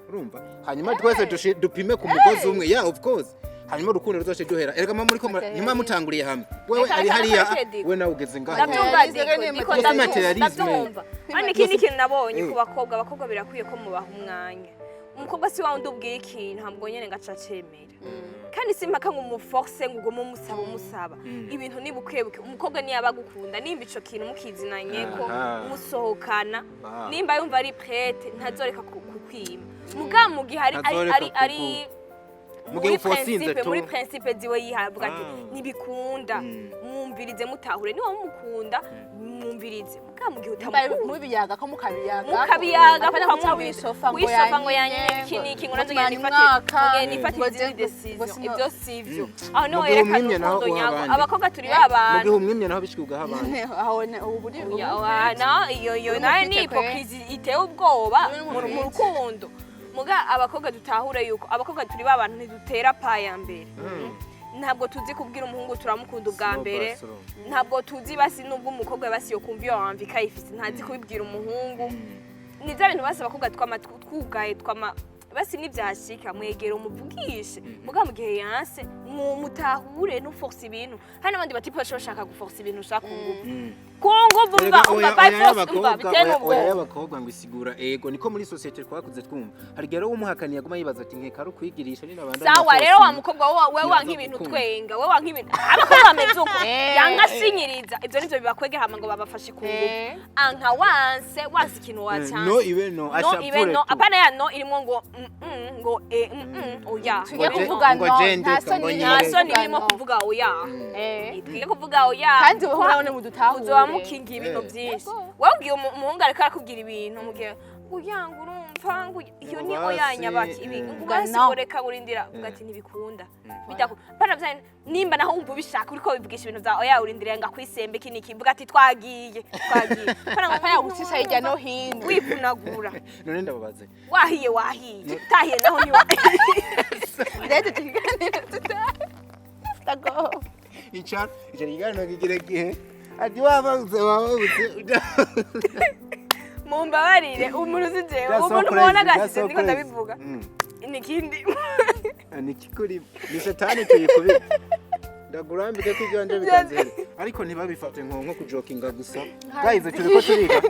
Urumva, hanyuma twese dupime ku mugozi umwe. Yeah, of course, hanyuma urukundo ruzoce duhera. Erega mama muriko Materialism. ntimwa mutanguriye hamwe, wewe Reka ari reka hariya, reka Diko. we nawe ugeze ngaho. Ndabyumva. Materialism. Diko, Diko, Mbese ndabyumva. materialism. Ndabyumva. Hano ikindi kintu nabonye ku Eh. bakobwa, abakobwa birakwiye ko mubaha umwanya. Umukobwa si wa wundi ubwiye ikintu ntabwo nyene ngaca acemera, kandi si impaka ngo umuforce, ngo ugume umusaba umusaba ibintu. Niba ukwiye, umukobwa niyo aba agukunda, nimba ico kintu mukizinanye ko musohokana, nimba yumva ari prête, ntazoreka kukwima. Mugabo mu gihe ari ari Ntazoreka ari ari Mu gihe muri uforsinze principe tu. muri principe ziwe yihaye avuga ati ntibikunda, mwumvirize, mutahure. Niba mumukunda, mwumvirize. Mugabo mu gihe utamukunda, Mubiyaga ko mukabiyaga. Mukabiyaga. Apana guca Mukamwumviriza. wisofa ngo Wisofa ngo yanyimye, yanyimye iki n'iki, ngo nanjye ngo ngende tumara nifate umwaka, ngende nifatire ngo izindi ngo décision. Ibyo si byo. Aho niho Mu gihe werekana umwimye naho urukundo uha nyarwo. abandi. Abakobwa turi Mu babana. gihe umwimye naho bishika ugaha abandi. Aho ubu uri Na iyo Uri nayo ni umufite kwe. hypocrisie iteye ubwoba Uri mu umufite. rukundo. Muga abakobwa dutahure yuko abakobwa turi babantu ntidutera pa ya mbere. Ntabwo tuzi kubwira umuhungu turamukunda ubwa Slow mbere. by slow. Ntabwo tuzi basi nubwo umukobwa basi yo kumva iyo wamvika yifise, ntazi kubibwira umuhungu. Ni bya bintu basi abakobwa twama twugaye, twama Basi nivyashika mwegera umuvugishe, muga mu gihe yanse mutahure, ntuforce ibintu. Hari n'abandi batipe bashobora bashaka guforce ibintu, ushaka ku nguvu, ku nguvu, umva, umva, by force, umva, biteye Oya n'ubwoba. Y'abakobwa ngo isigura ego, niko muri société twakuze twumva. Hari igihe rero umuhakaniye aguma yibaza ati nkeka ari ukwigirisha ni nabanda. Sawa rero, wa mukobwa wowe Ntiyaza wanka ibintu gukunda. Twenga wewe wanka ibintu, abakobwa bameze uko yanka sinyiriza, ivyo nivyo bibakwegera hama ngo babafashe ku nguvu. Anka wanse, wanse ikintu wacanse. No ibe no. No ibe Ashapure no tu. Apana ya no irimo ngo ngo oya. Tujye Ngo kuvuga ngo no, jende, nta soni ngo irimo. Nta nyereke. soni Kuvuga irimo no. kuvuga oya. Twige kuvuga oya. Kandi wowe urabona mudutahure. Uzoba mukingiye ibintu byinshi. Wowe ubwiye umuhungu ariko arakubwira ibintu, mugihe oya ngo urumva ngo iyo ni Ngo oya basi, nyabaki ibi ngo Vuga basi no. ngo reka urindira, uvuga ati ntibikunda bidakunda, pana bya nimba naho wumva ubishaka uriko wivugisha ibintu bya oya, urindira ngo akwisembe iki niki, mvuga ati twagiye twagiye, pana ngo Apana gucisha hirya no hino. Wivunagura. None ndababaze. Wahiye wahiye, utahiye naho ni Rero tukiganira tutago. Icara icara, ikiganiro kigira gihe ati wababuze wababuze. Mumbabarire, umuntu uzi jewe That's so umuntu crazy, mubona that's agasize so ndiko crazy. ndabivuga nikindi. Ni kikuri ni satani tuyikubita, ndagurambike ko ibyanje bikanzera, ariko ntibabifate nko kujokinga gusa. Guys, turiko turiga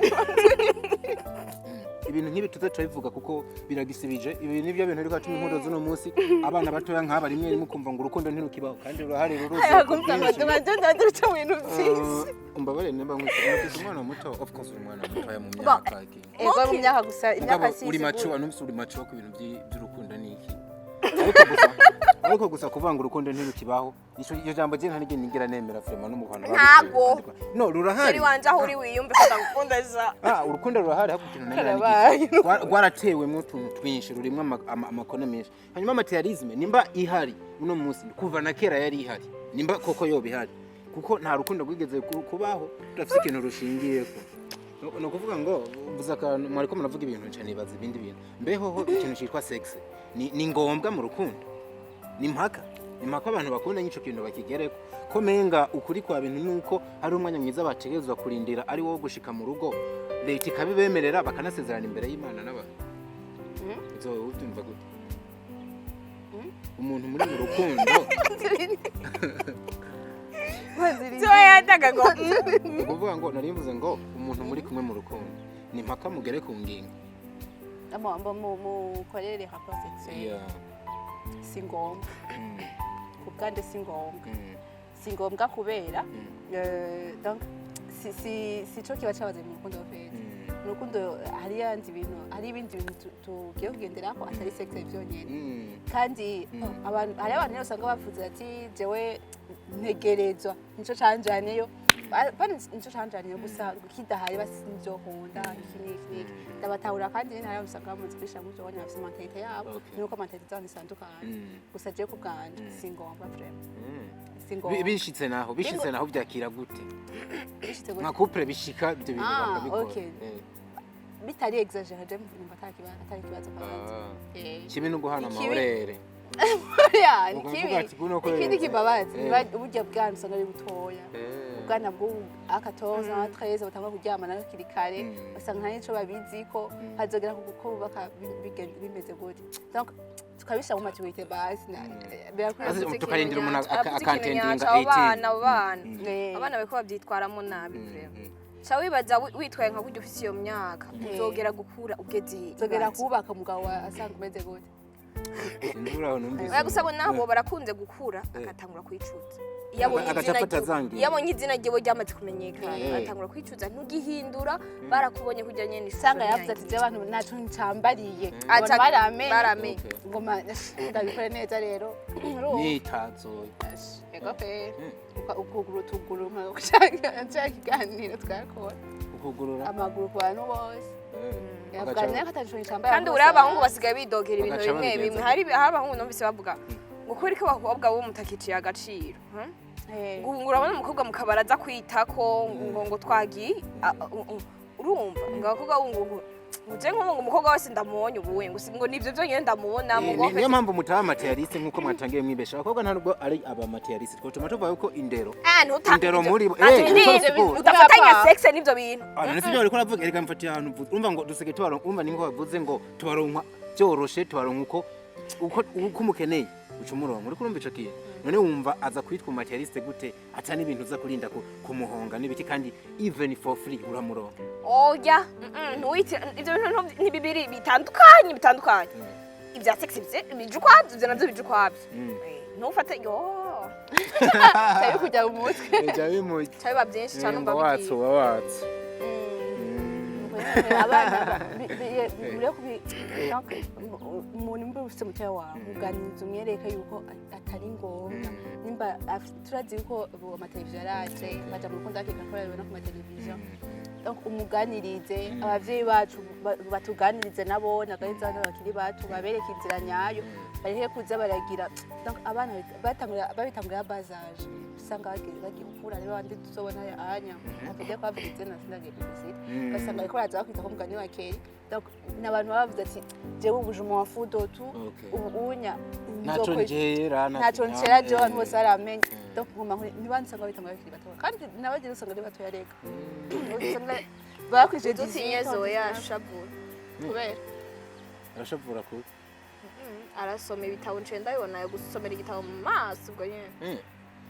ibintu nk'ibi, tuze turabivuga kuko biragisibije. Ibi nibyo bintu ariko atuma inkuru z'uno munsi abana batoya nk'aba rimwe rimwe ukumva ngo urukundo ntirukibaho kandi rurahari, ruruzuye ku bwinshi. Duca mu bintu byinshi. Umbabarire nimba nkwise umwana muto. Of course uri umwana mutoya mu myaka iki. Ego, mu myaka gusa, imyaka Mugabo si uri mature, numvise uri mature ku bintu by'urukundo niki, ariko gusa kuvuga ngo urukundo ntirukibaho, iryo jambo je nta nigera nigera nemera vraiment no mu Rwanda. Ntago. No rurahari. Chéri wanje, aho uri wiyumve ko ndagukunda ja. Ah, urukundo rurahari, ahubwo ikintu nemera ni Karabaye. iki? Rwaratewemwo utuntu twinshi, rurimwo amakona menshi. Hanyuma matérialisme nimba ihari uno munsi, kuva na kera yari ihari, nimba koko yoba ihari, kuko nta rukundo rwigeze kubaho rudafise ikintu rushingiyeko. Ni ukuvuga ngo mvuze akantu, mwariko muravuga ibintu nca nibaza ibindi bintu. Mbehoho ikintu citwa sexe ni ngombwa mu rukundo? Ni mpaka abantu bakunda nk'ico kintu bakigereko, ko menga ukuri kwa bintu nuko hari umwanya mwiza bategerezwa kurindira ari wo gushika mu rugo, leta ikabibemerera, bakanasezerana imbere y'Imana n'abantu. Ivyo wowe ubyumva gute? Umuntu muri mu rukundo. Zo yataga ngo Ni ukuvuga ngo nari mvuze ngo umuntu muri kumwe mu rukundo ni mpaka mugere ku ngingo. Mukorere rapport sexuel? Si ngombwa. Ku bwanje si ngombwa. Si ngombwa kubera donc si cyo kiba cyabaze mu rukundo feza. Mu rukundo hari yandi bintu, hari ibindi bintu tugiye kugenderako atari sexe byonyine. Kandi abantu, hari abantu rero usanga bavuze ati jewe ntegerezwa nico canjaneyo, bani nico canjaniye gusa kidahari basi nzohunda iki n'iki n'iki. Ndabatahura kandi nyine hari abantu usanga bamaze kwishira muri ibyo bafise mentalité yabo. Nuko mentalité zabo zitandukanye. Gusa jewe ku bwanje si ngombwa vraiment. Si ngombwa. Bishitse naho byakira gute? Bishitse gute? Nka couple bishika ibyo bintu Ah, bakabikora. okay. Bitari exagéré, je numva atari kibazo kabanza. Kibi no guhana Ikibi- amahorere. Oya, ni Ukavuga kibi. ati, kuno ko Ikindi kibabaza, uburyo bwana usanga ari butoya. Ubwana bw'ubu a 14 ans, 13 batangwa kuryamana hakiri kare, basanga nta nico babiziko, hazogera ku kuko bubaka bimeze gute. Donc tukabishyira mu maturité basi birakwiye. Azi- Gutse tukarindira umuntu Avuze ikintu akantendinga nyaco, abo 18. bana, abo bana abana bariko bavyitwaramo nabi vraiment. Ca wibaza witwaye nka kurya ufise iyo myaka, uzogera gukura ugeze Uzogera ibaze. kubaka umugabo asanga umeze gute? Sinzi, uraho numvise. Oya, gusa bo nabo barakunze gukura agatangura kwicuza iyo abonye Agaca izina afata ryiwe, za ngingo. iyo abonye izina ryiwe ryamaze kumenyekana, atangura kwicuza, ntugihindura, barakubonye kurya nyene ishusho Usanga yavuze ati nyange. je abantu naco ncambariye. Aca- Abantu baramenye. Baramenye. Ngoma ndabikore neza rero. Urumva? Nitazoye. Ego pe. Ukuguru utuguru nka kiganiro twakora. Ukugurura. Amaguru ku bantu bose. Yavuga ko ataco ncambaye. Kandi uriya abahungu basigaye bidogera ibintu Bagaca bimwe babigenza bimwe. gute? Hari abahungu numvise bavuga ngo kubera ko abakobwa bo mutakiciye agaciro, Ngo urabona umukobwa mu kabari aza kwitako ngo twagiye, urumva ngo abakobwa bo ngo je nk'ubu ngo umukobwa wese ndamubonye ubuwe ngo ngo nivyo vyonyene ndamubonamo ngo Niyo mpamvu mutaba matérialiste nk'uko mwatangiye mwibesha. Abakobwa nta nubwo ari aba matérialiste, twotuma tuvuga yuko indero Ah, ntuta indero muri bo Ati, niko siporo. udafatanya sexe n'ivyo bintu. Ah, none sibyo bariko baravuga? Erega mfatiye ahantu uvuze, urumva ngo duseke tubaronka, urumva ni nko bavuze ngo tubaronka. Byoroshe, tubaronka uko umukeneye, uca umuronka. Uriko urumva ico kintu? None wumva aza kwitwa matérialiste gute, ata n'ibintu uza kurinda kumuhonga n'ibiki, kandi even for free uramuronka? Oya, ntuwitira ivyo bintu, ni bibiri bitandukanye, bitandukanye. Ibya sex bije ukwabyo, ivyo navyo bije ukwabyo. Ntufate yo. Cyari kujya mu mutwe. Eja bimuye. Ca biba byinshi cyane, umva watsu bigiye. Wa watsu. Abana mureke kubi, donc umuntu nimba ufite umutima wawe, muganiriza, umwereke yuko atari ngombwa. Nimba turazi yuko ubu amateleviziyo yaraje, baja mu rukundo hakiri kare kubera babibona ku mateleviziyo. Donc umuganirize, abavyeyi bacu batuganirize, nabo naganirize abana bakiri bato, babereke inzira nyayo, bareke kuza baragira. Donc abana batangura, babitangurira bas âge, usanga bagiye gukura rero abandi tuzobona anya avuge ko bavuze izina, sindagiye publicité, ugasanga bariko baraza bakwita ko mugani wa Kelly. Donc ni abantu baba bavuze ati: "Jewe ubu je m'en fous de tout." Ubu unya Ntaco njera. Ntaco ncera jewe, abantu bose baramenya. Donc ngoma ntibansanga babitangura bakiri bato, kandi n'abagira usanga ari batoya, reka usanga bakwije Udutinye. 18 ans, Zoya 19. ashavura. Kubera? Arashavura kubi. Arasoma ibitabo, nce ndabibona gusomera igitabo mu maso ubwo nyene.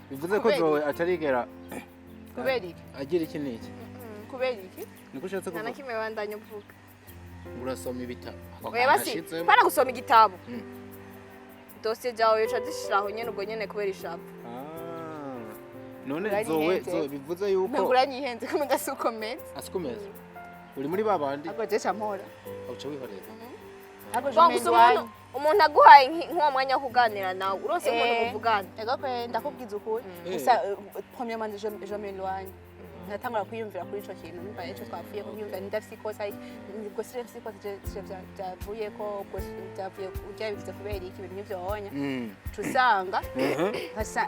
Bivuze ko Kubera Zoe atarigera Kubera iki? agira iki n'iki. Kubera iki? Niko ushatse Nta na kuvuga? kimwe, bandanya uvuga. Urasoma ibitabo. Ako Oya, basi. kanashizemo. Pana gusoma igitabo, dosiye zawe uca zishiraho nyene ubwo nyene kubera ishavu. Ah. None Uranyihenze. Zoe, Zoe, bivuze yuko Ntabwo uranyihenze ko mudasukomeza. Asikomeza uri muri babandi. Ahubwo je campora. Uca wihoreza. Ahubwo je Bon, gusa umuntu aguhaye nk'uwo mwanya wo kuganira nawe, uronse nk'umuntu muvugana. Ego kwe, ndakubwiza ukuri. Gusa premièrement je m'éloigne, ndatangura kwiyumvira kuri ico kintu, nimba ico twapfuye, kunyumvira ndafise ikosa, ubwo sije mfise ikosa, je vyavuye ko ubwo vyavuye urya bivuze kubera iki, ibintu nk'ivyo honya. Uca usanga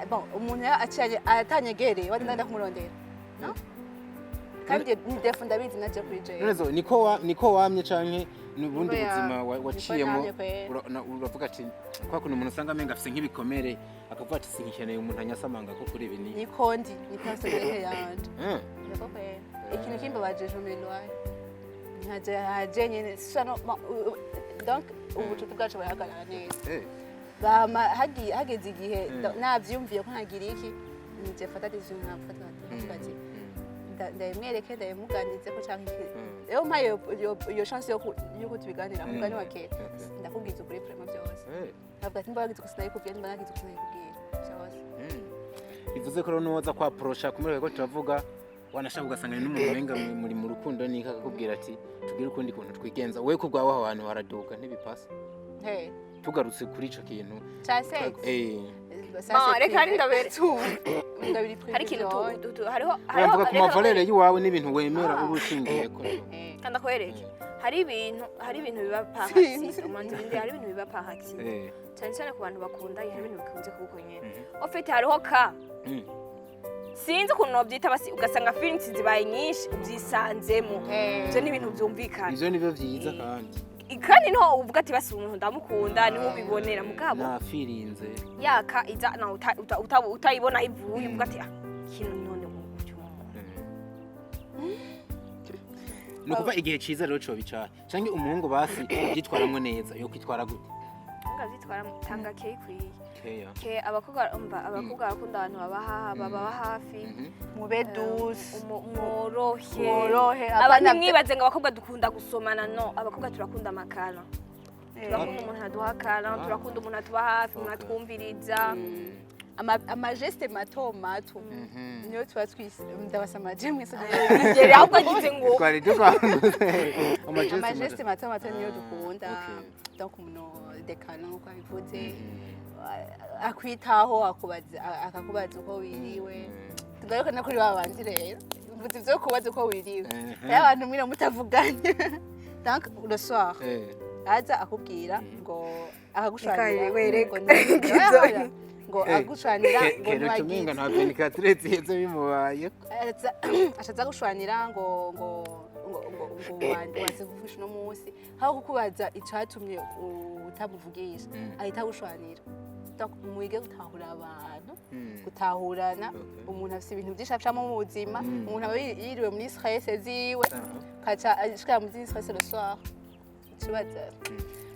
bon, umuntu aciye atanyegereye wari ndanda kumurondera, no kandi ni défaut, ndabizi naje kuri jewe. None Zoe, niko wamye canke ni ubundi Oya, buzima niko waciyemo? namye kwera. Uravuga ati kwa kuntu umuntu usanga amenga afise nk'ibikomere, akavuga ati: "Sinkeneye umuntu anyasamanga ko kuri ibi ni." Niko ndi, ni personnalité yanje. Niko kwera, ikintu kimbabaje je m'éloigne, nkaje haje nyene sisa no bon, donc ubucuti bwacu burahagarara neza. Bama hageze igihe navyumviye ko ntagira iki, nije fata décision, nkafata nkavuga ati ndabimwereke, ndabimuganirize ko canke iki. Rero mpaye iyo chance yuko tubiganira, mugani wa kera. Ndakubwiza ukuri vraiment byose. Nkavuga ati nimba wagize uko sinabikubwiye, nimba nagize uko sinabikubwira byose. Bivuze ko rero nuwoza kwaporosha kumwereka ko turavuga, wanashaka ugasanga ni n'umuntu umenga muri mu rukundo, nika akakubwira ati: "Tugire ukundi kuntu twigenza." Wowe ku bwawe aho hantu haraduka ntibipasa? Hey. Tugarutse kuri ico kintu. Ca sex? Eh. Bon, reka hari ndabere. Ndabiri privé. Hari ikintu hariho hariho Uravuga ku reka. ma valeurs y'iwawe n'ibintu wemera uba ushingiyeko. Kandi akwereke, hari ibintu biba par accident, umanza ibindi, hari ibintu biba par accident. Cyane cyane ku bantu bakundanye, hari ibintu bikunze kuba uko nyene. En fait hariho ka sinzi ukuntu nobyita, basi ugasanga feelings zibaye nyinshi, ubyisanzemo. Ibyo ni ibintu byumvikana. Ivyo nivyo vyiza kandi. Kandi niho uvuga ati: "Basi umuntu ndamukunda," niho ubibonera mugabo. Nafirinze. Yaka iza na utayibona ivuye, uvuga ati: "Ah, kino none uyu muntu." Ni ukuva igihe ciza rero coba icahe, canke umuhungu basi yitwaramwo neza yo kwitwara gute? Nga vyitwara, tanga care ikwiye. Keya. Ke abakobwa, umva, abakobwa barakunda abantu bababa hafi. Mube douce. Mworohe. Mworohe. Abantu Apana. mwibaze ngo abakobwa dukunda gusomana, no, abakobwa turakunda amakara, turakunda umuntu aduha akara, turakunda umuntu atuba hafi, umuntu atwumviriza. Ama gestes mato mato niyo tuba twise, ndabasamaje mwese. Ngere ahubwo agize ngo Twari dukanguze. Ama gestes mato mato niyo dukunda. Donc umuntu dekana nkuko abivuze, akwitaho, akubaza, akakubaza uko wiriwe. Tugaruke no kuri ba bandi rero, mvuze ivyo kubaza uko wiriwe. Rero abantu mwira mutavuganye, donc le soir aza akubwira ngo akagushwanira Reka, ngo ngo agushwanira ngo Kera tumenga ntiwagize. Nta 24 ziheze bimubaye. Ashatse gushwanira ngo wanze kuvugisha uno munsi, aho kukubaza icatumye utamuvugisha, ahita agushwanira. Donc mwige gutahura abantu, gutahurana. Umuntu afise ibintu vyinshi acamwo mu buzima. Umuntu aba yiriwe muri stress ziwe, kaca ashikira muri stress le soir, ikibaza.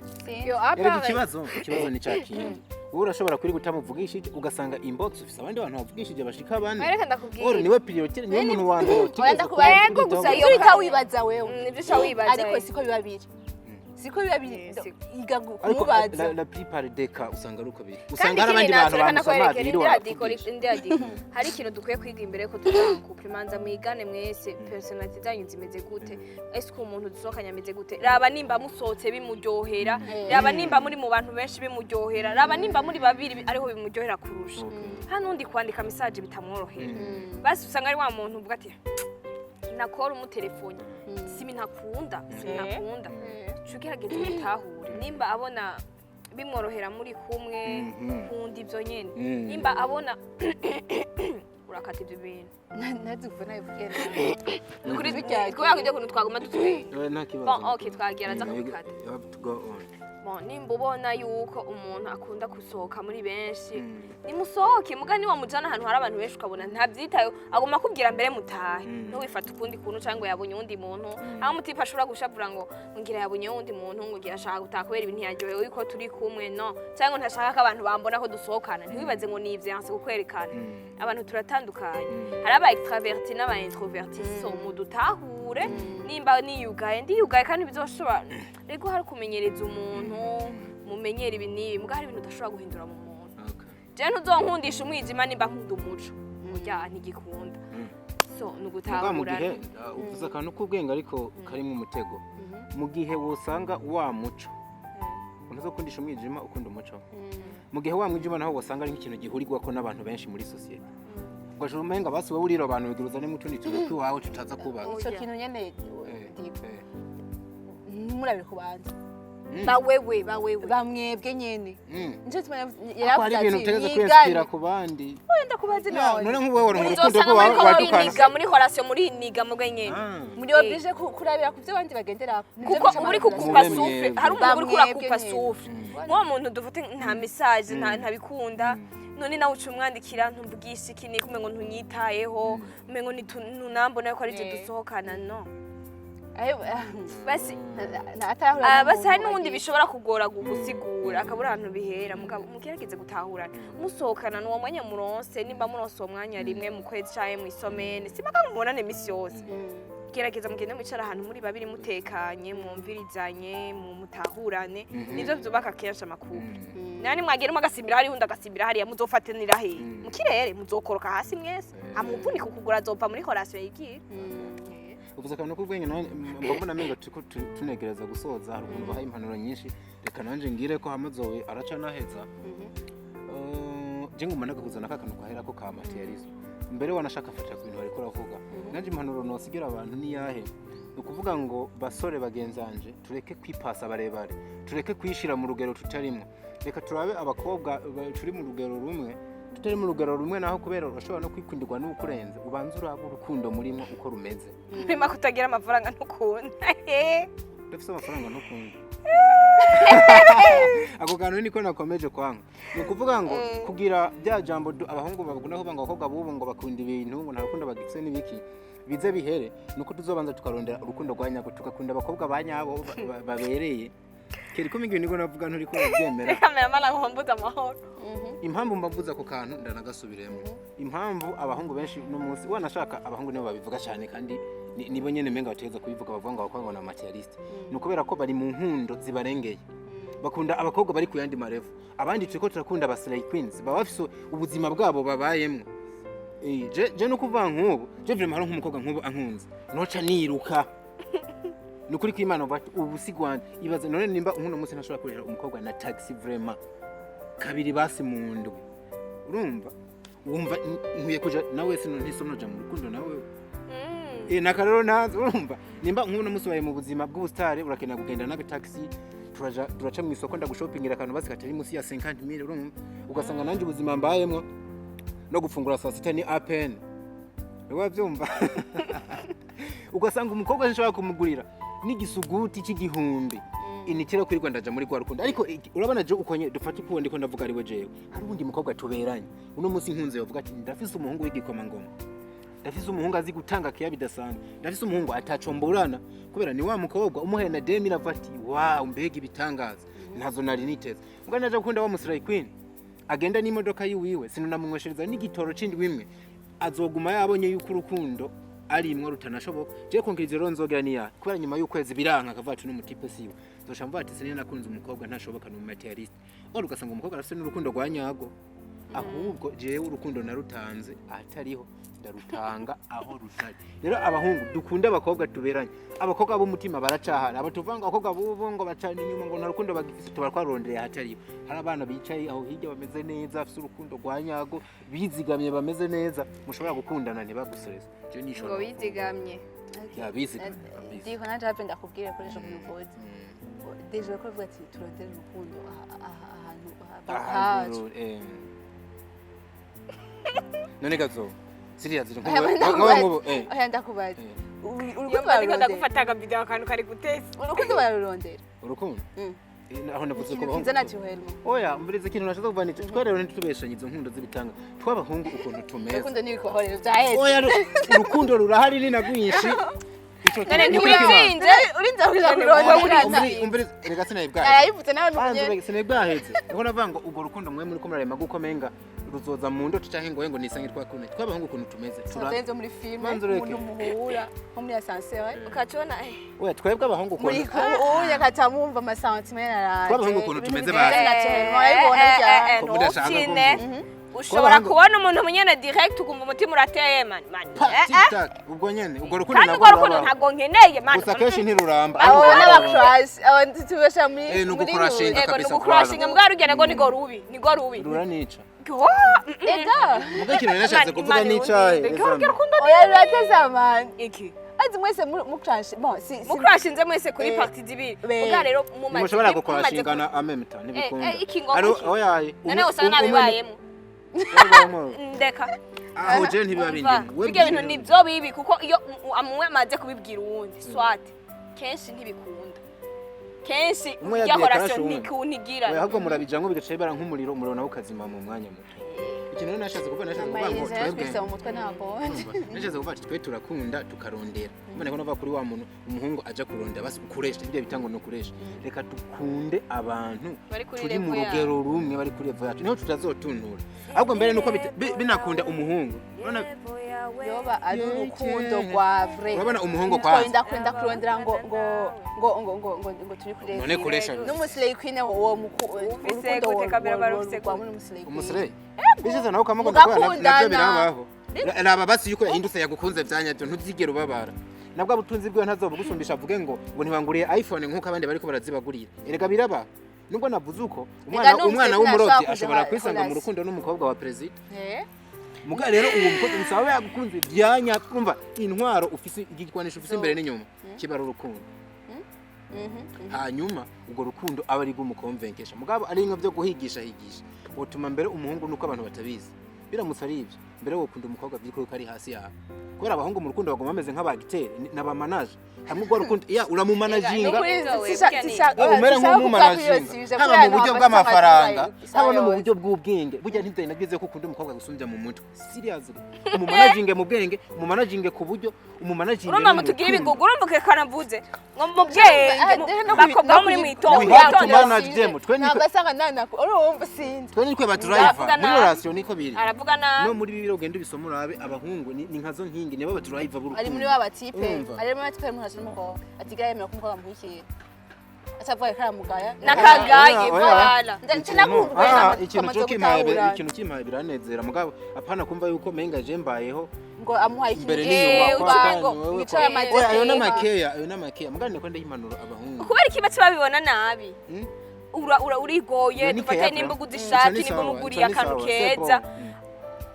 Sinzi. Yo Erega apart ikibazo ni cya kindi, wowe urashobora kuri utamuvugishije, ugasanga inbox ufise abandi bantu bavugishije bashika 4. Reka ndakubwira. Oro niwe priorité, niwe muntu wa mbere Oya, utegerezwa ndakubaza. kuba Ego, gusa kwitaho. iyo Ivyo uhita wibaza wewe. Nivyo uca wibaza. Ariko siko biba biri, siko biba biri. Siko. Iga Ariko kumubaza. la plupart des cas usanga ari uko biri, Kandi usanga hari ikindi abandi naco bantu reka bamusoma nakwereke biri indi radiko waravugisha. Indi radiko, hari ikintu dukwiye kwiga imbere ko tuja en couple. Manza mwigane mwese, personnalité zanyu zimeze gute? Ese ko umuntu dusohokanye ameze gute? Raba nimba musohotse bimuryohera, raba nimba muri mu bantu benshi bimuryohera, raba nimba muri babiri ariho bimuryohera kurusha. Hano undi kwandika message bitamworohera, basi usanga ari wa muntu uvuga ati nakora umutelefone, simi ntakunda, simi ntakunda. Ca ugerageza umutahure, nimba abona bimworohera muri kumwe, kunda ibyo nyene. Nimba abona urakata ibyo bintu. Nazi kuva nabivugiye. Nukuri Bijyanye. kubera ko ibyo kuntu twaguma dutwenga. Nta kibazo. Bon, okay, twagira aza kubikata. You have to go on. Bon, nimba ubona yuko umuntu akunda gusohoka muri benshi, nimusohoke. Muga niwa mujana ahantu hari abantu benshi ukabona ntabyitayeho, aguma akubwira mbere mutahe, ntiwifate ukundi kuntu cyangwa ngo yabonye uwundi muntu, aho umu type ashobora gushavura ngo ngira yabonye uwundi muntu, ngo ngira ashaka gutaha kubera ibintu yaryohewe yuko turi kumwe, no cyangwa ngo ntashaka ko abantu bambona ko dusohokana. Ntiwibaze ngo ni ivyo yanse kukwerekana. Abantu turatandukanye, hari aba extraverti n'aba introverti, so mudutahure. Nimba niyugaye, ndiyugaye, kandi bizoshobora rego hari kumenyereza umuntu, mumenyera ibi n'ibi, muga hari ibintu udashobora guhindura mu muntu. Jewe ntuzonkundisha umwijima nimba nkunda umuco, burya ntigikunda. So ni Muga mu ugutahurana. gihe uvuze akantu k'ubwenge ariko karimo umutego, mu gihe wosanga wa muco, ntuzokundisha umwijima ukunda umuco, mu gihe wa mwijima naho wasanga ari nk'ikintu gihurirwako n'abantu benshi muri sosiyete, ugashobora umenga basi wowe uriro abantu bigira uzane mu tundi tuntu tw'iwawe tutaza kubaka. Ico kintu nyene, Digo, ntimurabire ku bandi. Bawewe, bawewe. Bamwebwe nyene. Nico gituma Ariko hari yaravuze ibintu ati utegereza mwigane. kwiyasipira ku bandi. Wenda kubazi Ya, none. none nk'ubu wowe waronka urukundo Uzosanga rw'iwawe muriko wadukana. muriniga muri relation, muriniga mubwe nyene. Muri obligé kurabira ku byo abandi bagenderako. Nivyo Kuko bica uba uri amahoro. kukupa Mube souffle. mwebwe. Hari umuntu uri Bamwebwe kurakupa nyene. souffle, nk'uwo muntu dufate nta message, ntabikunda, none nawe uca umwandikira, ntumvugisha iki niki, umengo ntunyitayeho, umengo ntunambona yuko ari je dusohokana, no. Basi Atahura. Basi hari n'uwundi bishobora kugora gusigura, akabura ahantu bihera. Mugabo mugerageze gutahurana, musohokana n'uwo mwanya muronse, nimba muronse uwo mwanya rimwe mu kwezi canke mw'i semaine, simaka mubonane imisi yose. Gerageza mugende mwicara ahantu muri babiri mutekanye, mwumvirizanye, mutahurane, nivyo vyubaka kenshi ama couple. Nani mwagera umwe agasimbira hariya, undi agasimbira hariya, muzofatanira hehe? Mu kirere muzokoroka hasi mwese, amuvunika ukuguru, azova muri relation yigira. Uvuze akantu k'ubwenge, nanjye mba mbona amenga turiko tunegereza gusoza. Hari ukuntu bahaye impanuro nyinshi, reka nanjye ngire ko hamazowe araca naheza. Je nguma nagakuzana ka kantu kahera ko ka matérialisme mbere, wanashaka fatira ku bintu bariko uravuga. Nanjye impanuro nosigira abantu ni yahe? Ni ukuvuga ngo basore bagenzanje, tureke kwipasa barebare, tureke kwishira mu rugero tutarimwo. Reka turabe abakobwa turi mu rugero rumwe, tutari mu rugero rumwe naho, kubera urashobora no kwikundirwa n'ukurenze, ubanza urabe urukundo murimo uko rumeze. Urimo kutagira amafaranga ntukunda. Udafise amafaranga ntukunda, ako kantu niko nakomeje kwanga. Ni ukuvuga ngo kugira bya jambo abahungu bakunda kuvuga ngo abakobwa bubu ngo bakunda ibintu, ngo nta rukundo bagifise n'ibiki, bize bihere nuko tuzobanza tukarondera urukundo rwa nyarwo, tugakunda abakobwa ba nyabo babereye. Keri ko mingi niko navuga, nturi ko urabyemera. Kameramani agombuza amahoro. Impamvu mbavuze ako kantu, ndanagasubiremo, impamvu abahungu benshi no munsi wanashaka, abahungu nibo babivuga cyane, kandi nibo nyene menga bategeza kubivuga, bavuga ngo abakobwa ngo ni matérialiste, ni ukubera ko bari mu nkundo zibarengeye, bakunda abakobwa bari ku yandi ma level. Abandi turiko turakunda aba slay queens, baba bafise ubuzima bwabo babayemwo. Je no kuvuga nk'ubu, je vraiment hari nk'umukobwa nk'ubu ankunze, noca niruka, ni ukuri kw'Imana, uvuga ati ubu si Rwanda. Ibaze none nimba uno munsi ntashobora kurihira umukobwa na taxi vraiment kabiri basi mu ndwi, urumva wumva nkwiye kuja nawe sino ntisonoja mu rukundo nawe. Nakarero ntazi, urumva nimba nk'uno munsi wawe mu buzima bw'ubusitari urakenera kugenda n'agataxi, turaja turaca mu isoko, ndagushopingira akantu basi katari munsi ya 50,000, urumva ugasanga nanjye ubuzima mbayemwo no gufungura saa sita ni à peine, wabyumva, ugasanga umukobwa nshobora kumugurira n'igisuguti cy'igihumbi initira kwirirwa ndaja muri rwa rukundo. Ariko urabona je uko nye dufate uko ndiko ndavuga ari we, jewe hari uwundi mukobwa tuberanye uno munsi nkunze bavuga ati ndafise umuhungu w'igikomangoma, ndafise umuhungu azi gutanga kiya bidasanzwe, ndafise umuhungu atacomborana, kubera ni wa mukobwa umuhaye na 2000 avuga ati wow, mbega ibitangaza. Ntazo nari niteze. Mbwa naje gukunda wa mu slay queen agenda n'imodoka yiwiwe, sinamunyweshereza n'igitoro cindi wimwe, azoguma yabonye yuko urukundo ari imwe rutanashoboka. Je conclusion rero nzogera niya kubera nyuma y'ukwezi biranka, akavuga ati n'umu type siwe, nzosha mvuga ati sinari nakunze umukobwa, ntashoboka, ni umu matérialiste. Ora ugasanga umukobwa arafise n'urukundo rwa nyago, ahubwo jewe urukundo narutanze ahatariho, ndarutanga aho rutari. Rero abahungu dukunda abakobwa tuberanye, abakobwa b'umutima baracahara. Abo tuvuga ngo abakobwa b'ubu ngo bacana inyuma, ngo nta rukundo bagifise, tuba twarondereye ahatariho. Hari abana bicaye aho hirya bameze neza, bafise urukundo rwa nyago, bizigamye, bameze neza, mushobora gukundana ntibagusoreze. Je nishobora. Ngo bizigamye? Ya, bizigamye kabisa. Ndiko nanje hape ndakubwira koresha kubivuze déjà ko avuga ati turondere urukundo ahantu Ahantu hacu. None gazo siriya ziri Oya, nk'ubu. Oya, ndakubaza. Iyo Urukundo mba ndiko bararurondera? ndagufata akavideo, akantu kari gutesa. Urukundo bararurondera? Urukundo? Mm. Aho navuze ko Ikintu abahungu kiza naturellement. Oya, mburize ikintu nashatse kuvuga ni twe rero ntitubeshanye izo nkundo z'ibitanga tw'abahungu ukuntu tumeze. Urukundo n'ibikoho rero byaheze. Oya, urukundo rurahari ni na rwinshi. Ico None kintu ni ukuri kw'Imana. ntiwitsinze? Urinze kuja None kurondera. Umvirize, reka sinaye bwaheze. Arayivutse nawe Banza nukunye. ureke, sinaye bwaheze. Niko navuga ngo urwo rukundo mwe muri ko murarema guko menga ruzoza mu ndoto canke ngo nisange twakune tw'abahungu ukuntu tumeze Turenze muri filme. Banza ureke. Umuntu muhura nko muri ascenseur. Ukacona. Oya, twebwe abahungu Muri ukuntu uyu akatamwumva ama sentiments yaraje. Tw'abahungu ukuntu tumeze Naturellement urabibona bya Ko mudashaka Ntukine. kumva. Ushobora Tw'abahungu- kubona umuntu munyene direct ukumva umutima urateye, man man. Pa, tic tac, ubwo nyene ubwo rukundo Kandi nabwo urwo rukundo rurabaho. ntabwo nkeneye, man. Gusa kenshi ntiruramba, Abo ariko rurabaho. n'aba crush abo tubesha muri Ni muri ugukurashinga Ego, ni kabisa. ugukurashinga mbwa rugenda ngo nigo rubi, nigo rubi. Ruranica. Ega. Muga ikintu nari nashatse kuvuga n'icahe? Oya, rurateza man. Iki? Azi mwese mu crush bon si Mukurashinze mwese kuri partie zibiri. Muga rero mumaze Ntimushobora gukurashingana amemta, ntibikunda. Iki ngo Ari iki? oya. None usanga nabibayemo, ndeka. Aho je ntibiba Umva, bindimo. bijya bintu nibyo bibi, kuko iyo amwe amaze kubibwira uwundi, swat kenshi ntibikunda, kenshi Umwe irya yagiye horasiyo crash uwundi. ntikuntigira. Oya, ahubwo murabijamwo bigaca bibara nk'umuriro, umuriro nawo ukazima mu mwanya muto. Ikintu rero nashatse kuvuga ngo Amayiriza twebwe yatwise mu mutwe ntabwo. Urumva, nashatse kuvuga ati twe turakunda tukarondera. Mbona ko nava kuri wa muntu umuhungu aja kurondera basi ukuresha ibyo bita ngo ni ukuresha. Reka dukunde abantu Bari kuri turi mu level yabo. rugero rumwe, bari kuri level yacu, niho tutazotuntura. Ahubwo mbere nuko binakunda umuhungu. Urabona Yoba ari urukundo rwa vrai. Urabona umuhungu kwanza. Twarinda kurenda kurondera ngo turi kuri None kuresha n'umu slay queen uwo muku Ufise urukundo gute kamera bari ufise rwa gute? muri umu slay queen. Umu slay bishize nawe ukamukunda kubera Mugakundana. navyo birabaho. Raba basi yuko yahindutse yagukunze vyanyavyo, ntuzigera ubabara nabwo butunzi bwiwe ntazobugusumbisha avuge ngo ntibanguriye iPhone nk'uko abandi bariko barazibagurira. Erega biraba nubwo navuze uko umwana Ega umwana n'umukene w'umurovyi ntashobora ashobora kuja kwisanga mu horasi. rukundo n'umukobwa wa perezida. Eh? Muga rero uwo mukobwa bisaba yagukunze vyanya, twumva intwaro ufise, igikwanisho ufise imbere n'inyuma kiba ari urukundo. Hanyuma urwo rukundo aba ari rw'umukonvenkesha, mugabo ari bimwe byo guhigisha higisha wotuma mbere umuhungu nuko abantu batabizi. Biramutse ari ibyo mbere wokunda umukobwa by'ukuri ko ari hasi yawe, kubera abahungu mu rukundo baguma bameze nk'abagiteri n'abamanaje hamwe. Urwo rukundo ya uramumanajinga. Umere nk'umumanaginga, haba mu buryo bw'amafaranga, haba no mu buryo bw'ubwenge. Burya ntibyari nabyize ko ukunda umukobwa gusumbya mu mutwe. Seriously, umumanaginge mu bwenge, umumanaginge ku buryo, umumanaginge Urumva no mu mutugire rukundo. ibigugu, urumva ke kanavuze ngo mu bwenge bakobwa bo muri mwitongo. We have to manage them. Twe Ntabwo asanga nanaku urumva sinzi. Twe nitwe badriver Aravuga muri nabi. relation, niko biri. Aravuga nabi. No muri bibiri ugenda ubisoma urabe, abahungu ni nkazo nkingi, nibo badriver b'urukundo. Ari muri wa batipe. Urumva? Ari muri batipe mu n'umukobwa atigera yemera ko umukobwa amukurikira atavuga ko aramugaya. Nakagaye. Oya, oya. Voilà. Ikintu cyo kimpaye, ikintu kimpaye biranezera, mugabo apana kumva yuko menga je mbayeho Ngo amuhaye ikintu. imbere n'inyuma kwa uvuga kandi wewe wicaye amaze. Oya, ayo n'amakeya, ayo n'amakeya, mugabo niko ndayimanura abahungu. Kubera iki baca babibona nabi? Ura ura urigoye. Iyo ni Dufate keya, nimba bro. uguze Ico ishati, ni nimba sawa, umuguriye ico ni akantu sawa, c'est keza, bon.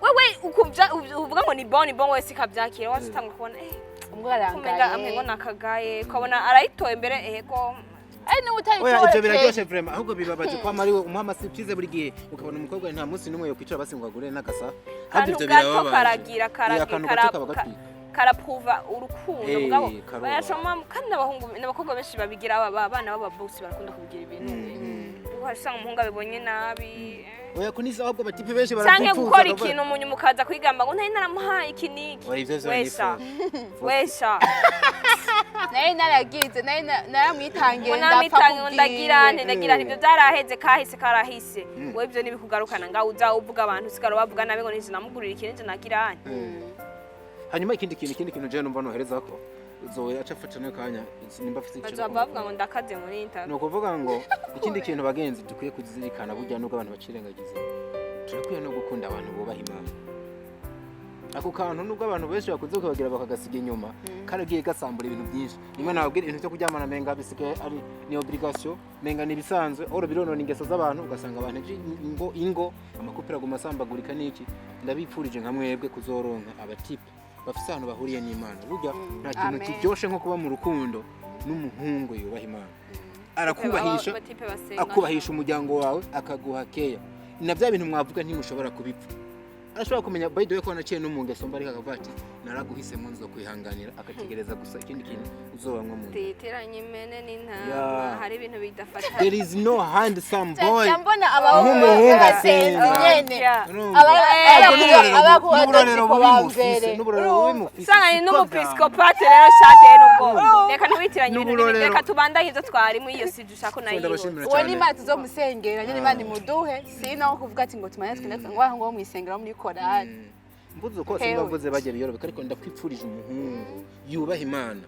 Wewe ukuvya uvuga ngo ni bon, ni bon, wese ikavyakira, wacu utanga kubona Umwe kumenga arangaye. amengo nakagaye, ukabona arayitoye mbere ehego. Ari n'ubu utayitoye. Oya, ivyo biraryoshe vraiment, ahubwo bibabaje ko amari we umuha ama surprise buri gihe, ukabona umukobwa nta munsi n'umwe yokwicara basi ngo agure n'agasa. Ahubwo Akantu ivyo gato birababaje. karagira Iya, akantu gato kaba gatwika. Karapruva urukundo. Mugabo Karuba. bayashoma kandi n'abahungu n'abakobwa benshi babigira, aba abana b'ababosi barakunda kubigira ibintu. Kuko hari usanga umuhungu abibonye nabi. Oya, ko nisa ahubwo batipe benshi Canke barabyifuza gukora bakavuga- ikintu mu nyuma ukaza kwigamba ngo ntari naramuhaye iki n'iki. Oya, ivyo vyo ni Wesha. faux. Wesha. Nari naragize, nari naramwitangiye, ndapfa. Namwitange ngo ndagira Kubwiwe. Nte ndagira nti ibyo byaraheze, kahise karahise. Wowe ibyo ntibikugarukana ngaho uza uvuga abantu, usigara bavuga nabi ngo nije namugurira iki, nije nagira nte. Hanyuma ikindi kintu je numva nohereza ko Zoe aca afata n'akanya nimba afite ikintu. Bazoba bavuga ngo ndakaze muri interview. Ni ukuvuga ngo ikindi kintu, bagenzi, dukwiye kuzirikana, burya nubwo abantu bacirengagiza, turakwiye no gukunda abantu bubaha Imana. Ako kantu, nubwo abantu benshi bakunze kubagira bakagasiga inyuma, karagiye gasambura ibintu byinshi. Rimwe nababwira ibintu byo kuryamana menga bisigaye ari ni obligation, menga ni ibisanzwe, oro bironona ingeso z'abantu, ugasanga abantu ejo ingo ama couple aguma asambagurika. N'iki ndabipfurije nka mwebwe kuzoronka aba type bafise ahantu bahuriye n'Imana. Burya nta kintu Amen. kiryoshe nko kuba mu rukundo n'umuhungu yubaha Imana, arakubahisha, Aba type basenga. akubahisha umuryango wawe, akaguha keya na bya bintu mwavuga ntimushobora kubipfa. Arashobora kumenya, by the way, ko wanaciye no mu ngeso mbi, ariko akavuga ati naraguhisemo, nzo kwihanganira, agategereza gusa ikindi kintu uzobamwo mu nda. Titiranye impene n'intama. Hari ibintu bidafata. There is no handsome boy Mbona nk'umuhungu abasenzi asenga. nyene. Urumva? Abakuba N'uburorero bubi ba mufise, mbere. n'uburorero bubi mufise, Usanga ni siko n'umupisikopate rero shate n'ubwo. Reka ntiwitiranye ibintu n'ibindi. N'uburorero. Reka tubandanye ibyo twari muri iyo sije ushaka unayihuza. Ndabashimira Uwo cyane. ni Imana tuzomusengera nyene, Imana imuduhe, sino kuvuga ati ngo tumanye twende ngo aho ngo mwisengera muri korali. Mvuze uko Hewe. simbavuze bajya biyoroka, ariko ndakwipfurije umuhungu yubaha Imana.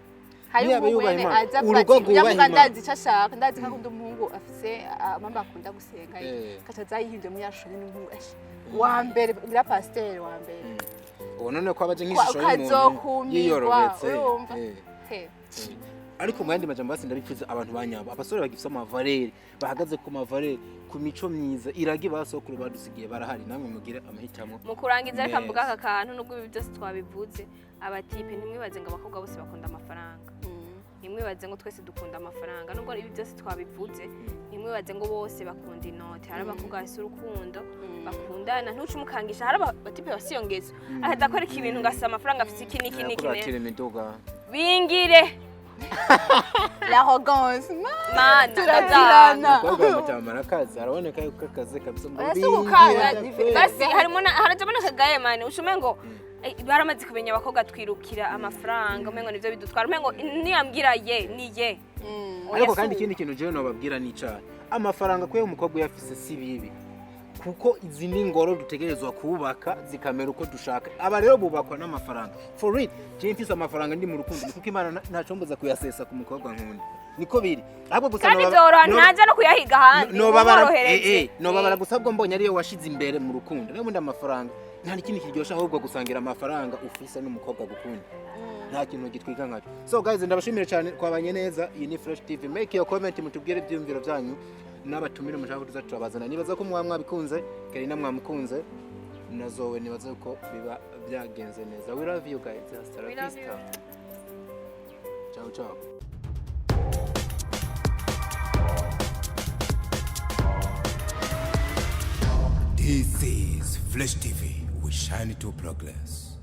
Hari Niba umuhungu yubaha nyene Imana, aza avuga urugo ati rwubaha uyavuga Imana. ndazi icyo ashaka, ndazi ko akunda umuhungu afise mama akunda gusenga, kaca aza yihinduye muri yashusho nyene, umuhungu wa mbere ngira pasiteri wa mbere. Ubu none ko abaje nk'ishusho y'umuntu Ukazokumirwa, yiyorobetse. urumva? He. Ariko mu yandi majambo basi, ndabipfuza abantu banyabo, abasore bagifise ama valeurs, bahagaze ku ma valeurs, ku mico myiza iragi basokuru badusigiye, barahari. Namwe mugire amahitamo Mu kurangiza, reka meza. mvuga aka kantu. Nubwo ibi byose twabivuze, aba type, ntimwibaze ngo abakobwa bose bakunda amafaranga, ntimwibaze ngo twese dukunda amafaranga. Nubwo ibi byose twabivuze, ntimwibaze ngo bose bakunda inoti. Hari abakobwa bafise urukundo, bakundana, ntuce umukangisha. Hari aba type basiyongeza, ahita akwereka ibintu ngasaba amafaranga, afise iki n'iki n'iki. Kuratira imiduga. Bingire. L'arrogance. Mana. Turazirana. Umukobwa wa mutamara akazi araboneka yuko akazi kabisa ngo Oya, si ugukanga, bingira. Basi harimo na harajamo n'akagaye mani ushume ngo baramaze kumenya abakobwa twirukira amafaranga, umengo nivyo bidutwara, umengo niyambwira ye ni ye. Oya, Ariko si kandi uwo. ikindi kintu jewe nobabwira ni icaha amafaranga kuyo umukobwa uyafise si bibi, kuko izi ni ingoro dutegerezwa kubaka zikamera uko dushaka. Aba rero bubakwa n'amafaranga. For real, jewe mfise amafaranga ndi mu rukundo, kuko Imana ntacomboza kuyasesa ku mukobwa nkunda, niko biri. Ahubwo gusa Kandi byoroha, ntaja no kuyahiga ahandi. Nobabara umworohereze. Nobabara gusa bwo mbonye ariyo washize imbere mu rukundo. Niyo bundi amafaranga nta n'ikindi kiryosha, ahubwo gusangira amafaranga ufise n'umukobwa gukunda, nta kintu gitwika nkacyo. So guys, ndabashimire cyane, twabanye neza. Iyi ni Fresh TV. Make your comment, mutubwire ibyiyumviro byanyu n'abatumire mushaka ko tuza turabazana. Nibaza ko muba mwabikunze. Karina mwamukunze, na Zoe, nibaza ko biba byagenze neza. We love you guys. Hasta la We love vista. you. Ciao ciao. This is Fresh TV. We shine to progress.